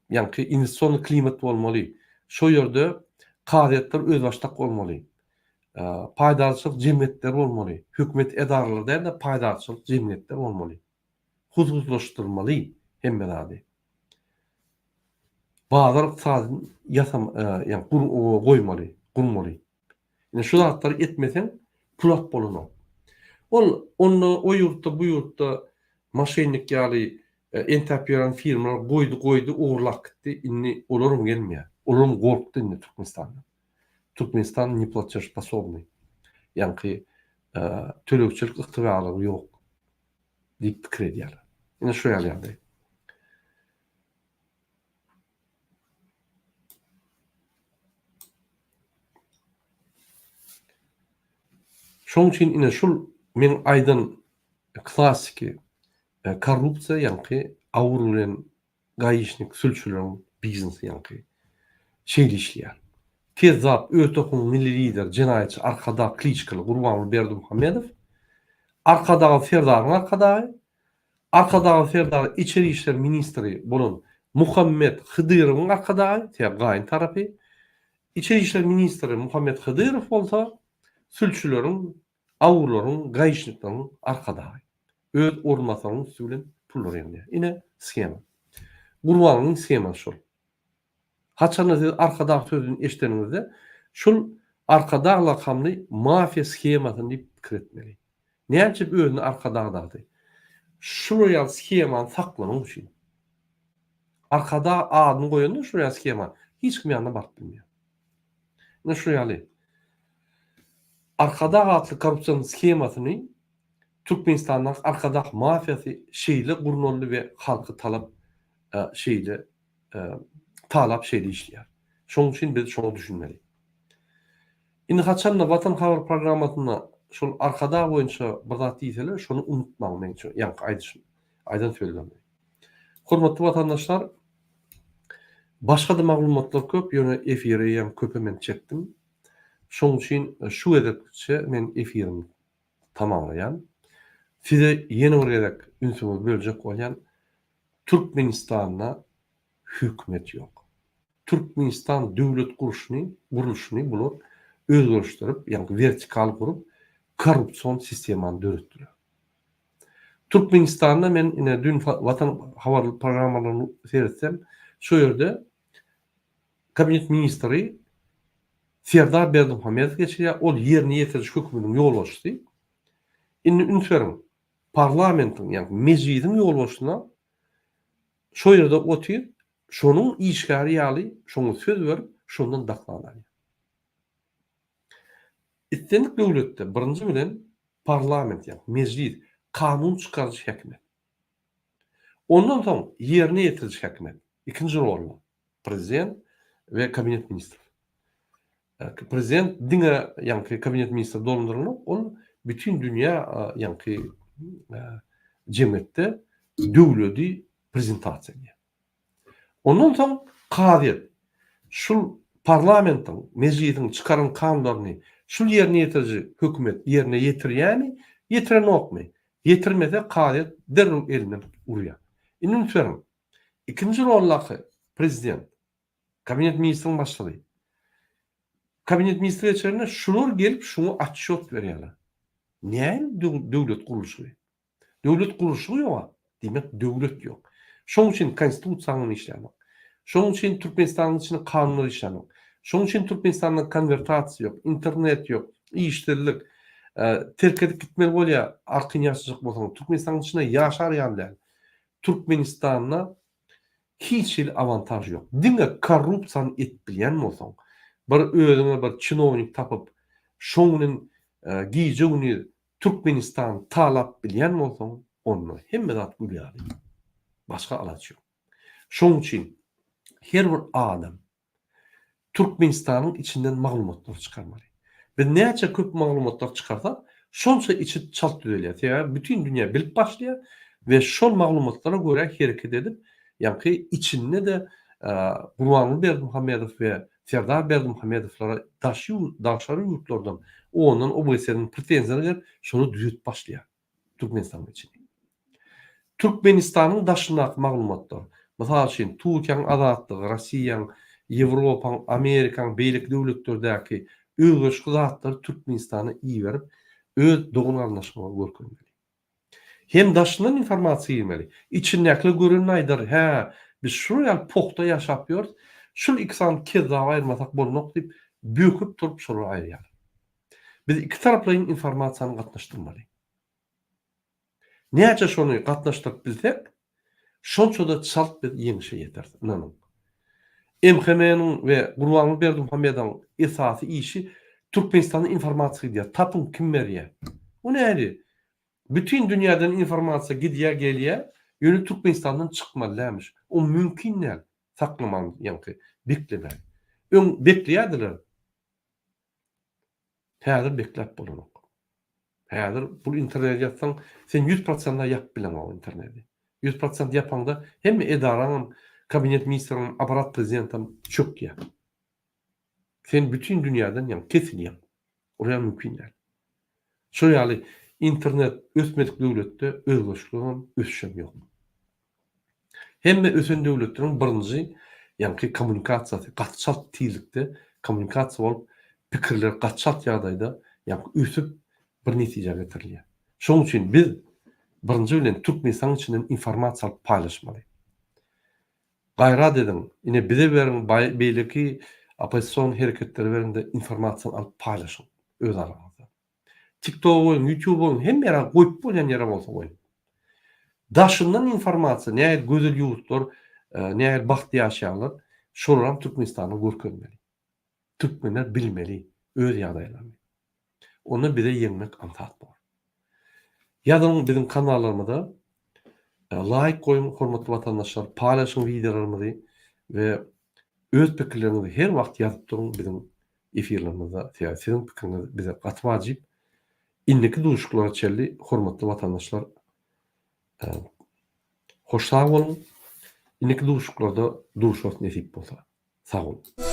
ýaňky inwestisionnyý klimat bolmaly, şo ýerde kazyýetler özbaşdak bolmaly. Paýdarçylyk jemgyýetleri bolmaly. Hökümet edaralary däl-de, paýdarçylyk jemgyýetleri bolmaly. Hususlaşdyrmaly hemme zady. Bazar ykdysadyny ýasam, ýa goýmaly, gurmaly. Ine şu zatlary etmeseň pul alyp bolanok. Ol onda o ýurtda bu ýurtda moşennik ýaly entäp ýören firmalar goýdy goýdy ogurlap gitdi indi olaram gelmeýär. Olaram gorkdy indi Türkmenistandan. Türkmenistan neplatežsposobnyý. Ýaňky tölegçilik ygtybarlygy ýok diýip pikir edýärler. Ine şu ýaly ýagdaý. Şonuň üçin ine şul meň aýdan klassiki korrupsiýa ýaňky awur bilen gaişnik sülçüleriň biznesi ýaňky şeýle işleýär. Kezzap ÖTOK-yň milli lideri jenaýatçy Arkadag kliçkaly Gurbanguly Berdimuhamedow Arkadagly Serdaryň arkadagy Arkadagly Serdar içeri işler ministri bolan Muhammet Hydyrowyň arkadagy, sebäbi gaýyn tarapy. Içeri işler ministri Muhammet Hydyrow bolsa sülçüleriň, awurlaryň, gaişnikleriň arkadagy. Öz orunbasarynyň üsti bilen pullar ýygnýar. Ine shema. Gurbangulyň shemasy şol. Haçanda siz Arkadag sözüni eşideniňizde, şul Arkadag lakamly mafiýa shemasyny diýip pikir etmeli. Näme üçin özüne Arkadag dagdy? Şular ýaly shemany saklamak üçin. Arkadag adyny goýanda şular ýaly shema hiç kim ýanyna baryp bilmeýär. Ine şu ýaly. Arkadag atly korrupsion shemasyny Türkmenistandaky Arkadag mafiýasy şeýle gurnaldy we halky talap şeýle talap şeýle işleýär. Şonuň üçin biz şoňa düşünmeli. Indi haçanda Watan habar programmasynda şol Arkadag boýunça bir zat diýseler, şony unutmaň meň üçin ýaňky aýdyşym, aýdan sözlerimi. Hormatly watandaşlar, başga-da maglumatlar köp, ýöne efiri eýýäm köpe men çekdim. Şonuň üçin şu gezekçe men efirimi tamamlaýan. Size ýene bir gezek ünsüňizi böljek bolýan. Türkmenistanda hökümet ýok. Türkmenistan döwlet gurşuny, gurluşyny bular özgerişdirip, ýagny wertikal gurup, korrupsion sistemany döretdiler. Türkmenistanda men ine dün Watan habar programmalaryny seretsem, şo ýerde kabinet ministri Serdar Berdimuhamedow geçirýär, ol ýerine ýetiriji hökümetiň ýolbaşçysy. Indi üns beriň, parlamentiň, ýagny mejlisiň ýolbaşçysyna şo ýerde otyr, şonuň işgäri ýaly şoňa söz berip, şondan doklad alýar. Islendik döwletde birinji bilen parlament, ýagny mejlis kanun çykaryjy häkimiýet. Ondan soň ýerine ýetiriji häkimiýet, ikinji rolda prezident we kabinet ministrler. Prezident diňe ýaňky kabinet ministri dolandyranok, ol bütin dünýä ýaňky jemgyýetde döwledi prezentasiýa edýär. Ondan soň kazyýet şul parlamentiň, mejlisiň çykaran kanunlaryny şul ýerine ýetiriji hökümet ýerine ýetirýärmi, ýetirenokmy? Ýetirmese kazyýet derrew elinden urýar. Indi üns beriň. Ikinji roldaky prezident Kabinet ministriň başlygy. Kabinet ministri geçende şular gelip şuňa otçýot berýärler. Näme döwlet gurluşygy? Döwlet gurluşygy ýok-a. Diýmek, döwlet ýok. Şonuň üçin Konstitusiýaňam işlänok. Şonuň üçin Türkmenistanyň içinde kanunlar işlänok. Şonuň üçin Türkmenistanda konwertasiýa ýok, internet ýok, işsizlik. Terk edip gitmeli bolýar arkaýyn ýaşajak bolsaň. Türkmenistanyň içinde ýaşar ýaly däl. Türkmenistanda Hiç hili awantaž ýok. Diňe korrupsiýany edip bilýän bolsaň, bir özüňe bir çinownik tapyp, şoň bilen gije-gündiz Türkmenistany talap bilýän bolsaň, onda hemme zat gül ýaly. Başga alaç ýok. Şoň üçin her bir adam Türkmenistanyň içinden maglumatlar çykarmaly. Biz näçe köp maglumatlar çykarsak, şonça içi çalt düzelýär. Sebäbi bütin dünýä bilip başlaýar we şol maglumatlara görä hereket edip, ýaňky içinde-de Gurbanguly Berdimuhamedow we Serdar Berdimuhamedowlara daşy daşary ýurtlardan, ondan OBSE-den pretenziýalar gelip, şony düzetip başlaýar. Türkmenistanyň içini. Türkmenistanyň daşyndaky maglumatlar, mysal üçin, Türkiýäň Azatlygy, Rossiýaň, Ýewropaň, Amerikaň, beýleki döwletlerdäki. özgerişli zatlary Türkmenistana iberip, öz dogan-garyndaşymyza görkezmeli. Hem daşyndan informasiýa girmeli. Içindäkiler görenini aýdar, hä, biz şular ýaly pohda ýaşap ýörüs, şul iki sany kezzaby aýyrmasak bolnok diýip, böküp turup şolary aýyrýar. Biz ikitaraplaýyn informasiýany gatnaşdyrmaly. Näçe şony gatnaşdyryp bilsek, şonça-da çalt biz ýeňşe ýeteris, ynanyň. MHM-niň we Gurbanguly Berdimuhamedowyň esasy işi Türkmenistanda informasiýa gidýär, tapyň kim berýär. O näli? Bütin dünýäden informasiýa gidýär, gelýär, ýöne Türkmenistandan çykmaly dälmiş. O mümkin däl, saklaman ýaňky beklemän. Öň bekleýärdiler. Häzir bekläp bolanok. Häzir bul interneti ýapsaň, sen ýüz prosentine ýapyp bileňok interneti. 100% ýapaňda hemme edaraňam, kabinet ministriňem, aparat prezidentam çökýär. Sen bütin dünýäden ýaňy kesilýäň. Ol mümkin däl. Şol ýaly internet ösmedik döwletde özgerişligem, ösüşem ýok. Hemme ösen döwletleriň birinji ýaňky kommunikasiýasy gaty çalt tizlikde kommunikasiýa bolup, pikirler gaty çalt ýagdaýda ýaňky ösüp bir netijä getirilýär. Şonuň üçin biz birinji bilen Türkmenistanyň içinden informasiýa alyp paýlaşmaly. Gaýrat ediň, ine bize beriň, beýleki oppozision hereketlere beriňde informasiýany alyp paýlaşyň öz araňyzda. TikToga goýuň, YouTubea goýuň, hemme ýere goýup bolýan ýere bolsa goýuň. Daşyndan informasiýa, nähili gözel ýurtlar, nähili bagtly ýaşaýarlar, şolaram Türkmenistanda görkezmeli. Türkmenler bilmeli öz ýagdaýlaryny. Onda bize ýeňmek aňsat bolar. Ýazyň biziň kanallarymyza, laýk goýuň hormatly watandaşlar, paýlaşyň wideolarymyzy we öz pikirleriňizi her wagt ýazyp duruň biziň efirlerimizde sebäbi siziň pikiriňiz bize gaty wajyp. Indiki duşuşyklara çenli hormatly watandaşlar hoş sag boluň. Indiki duşuşyklarda duşarys nesip bolsa. Sag boluň.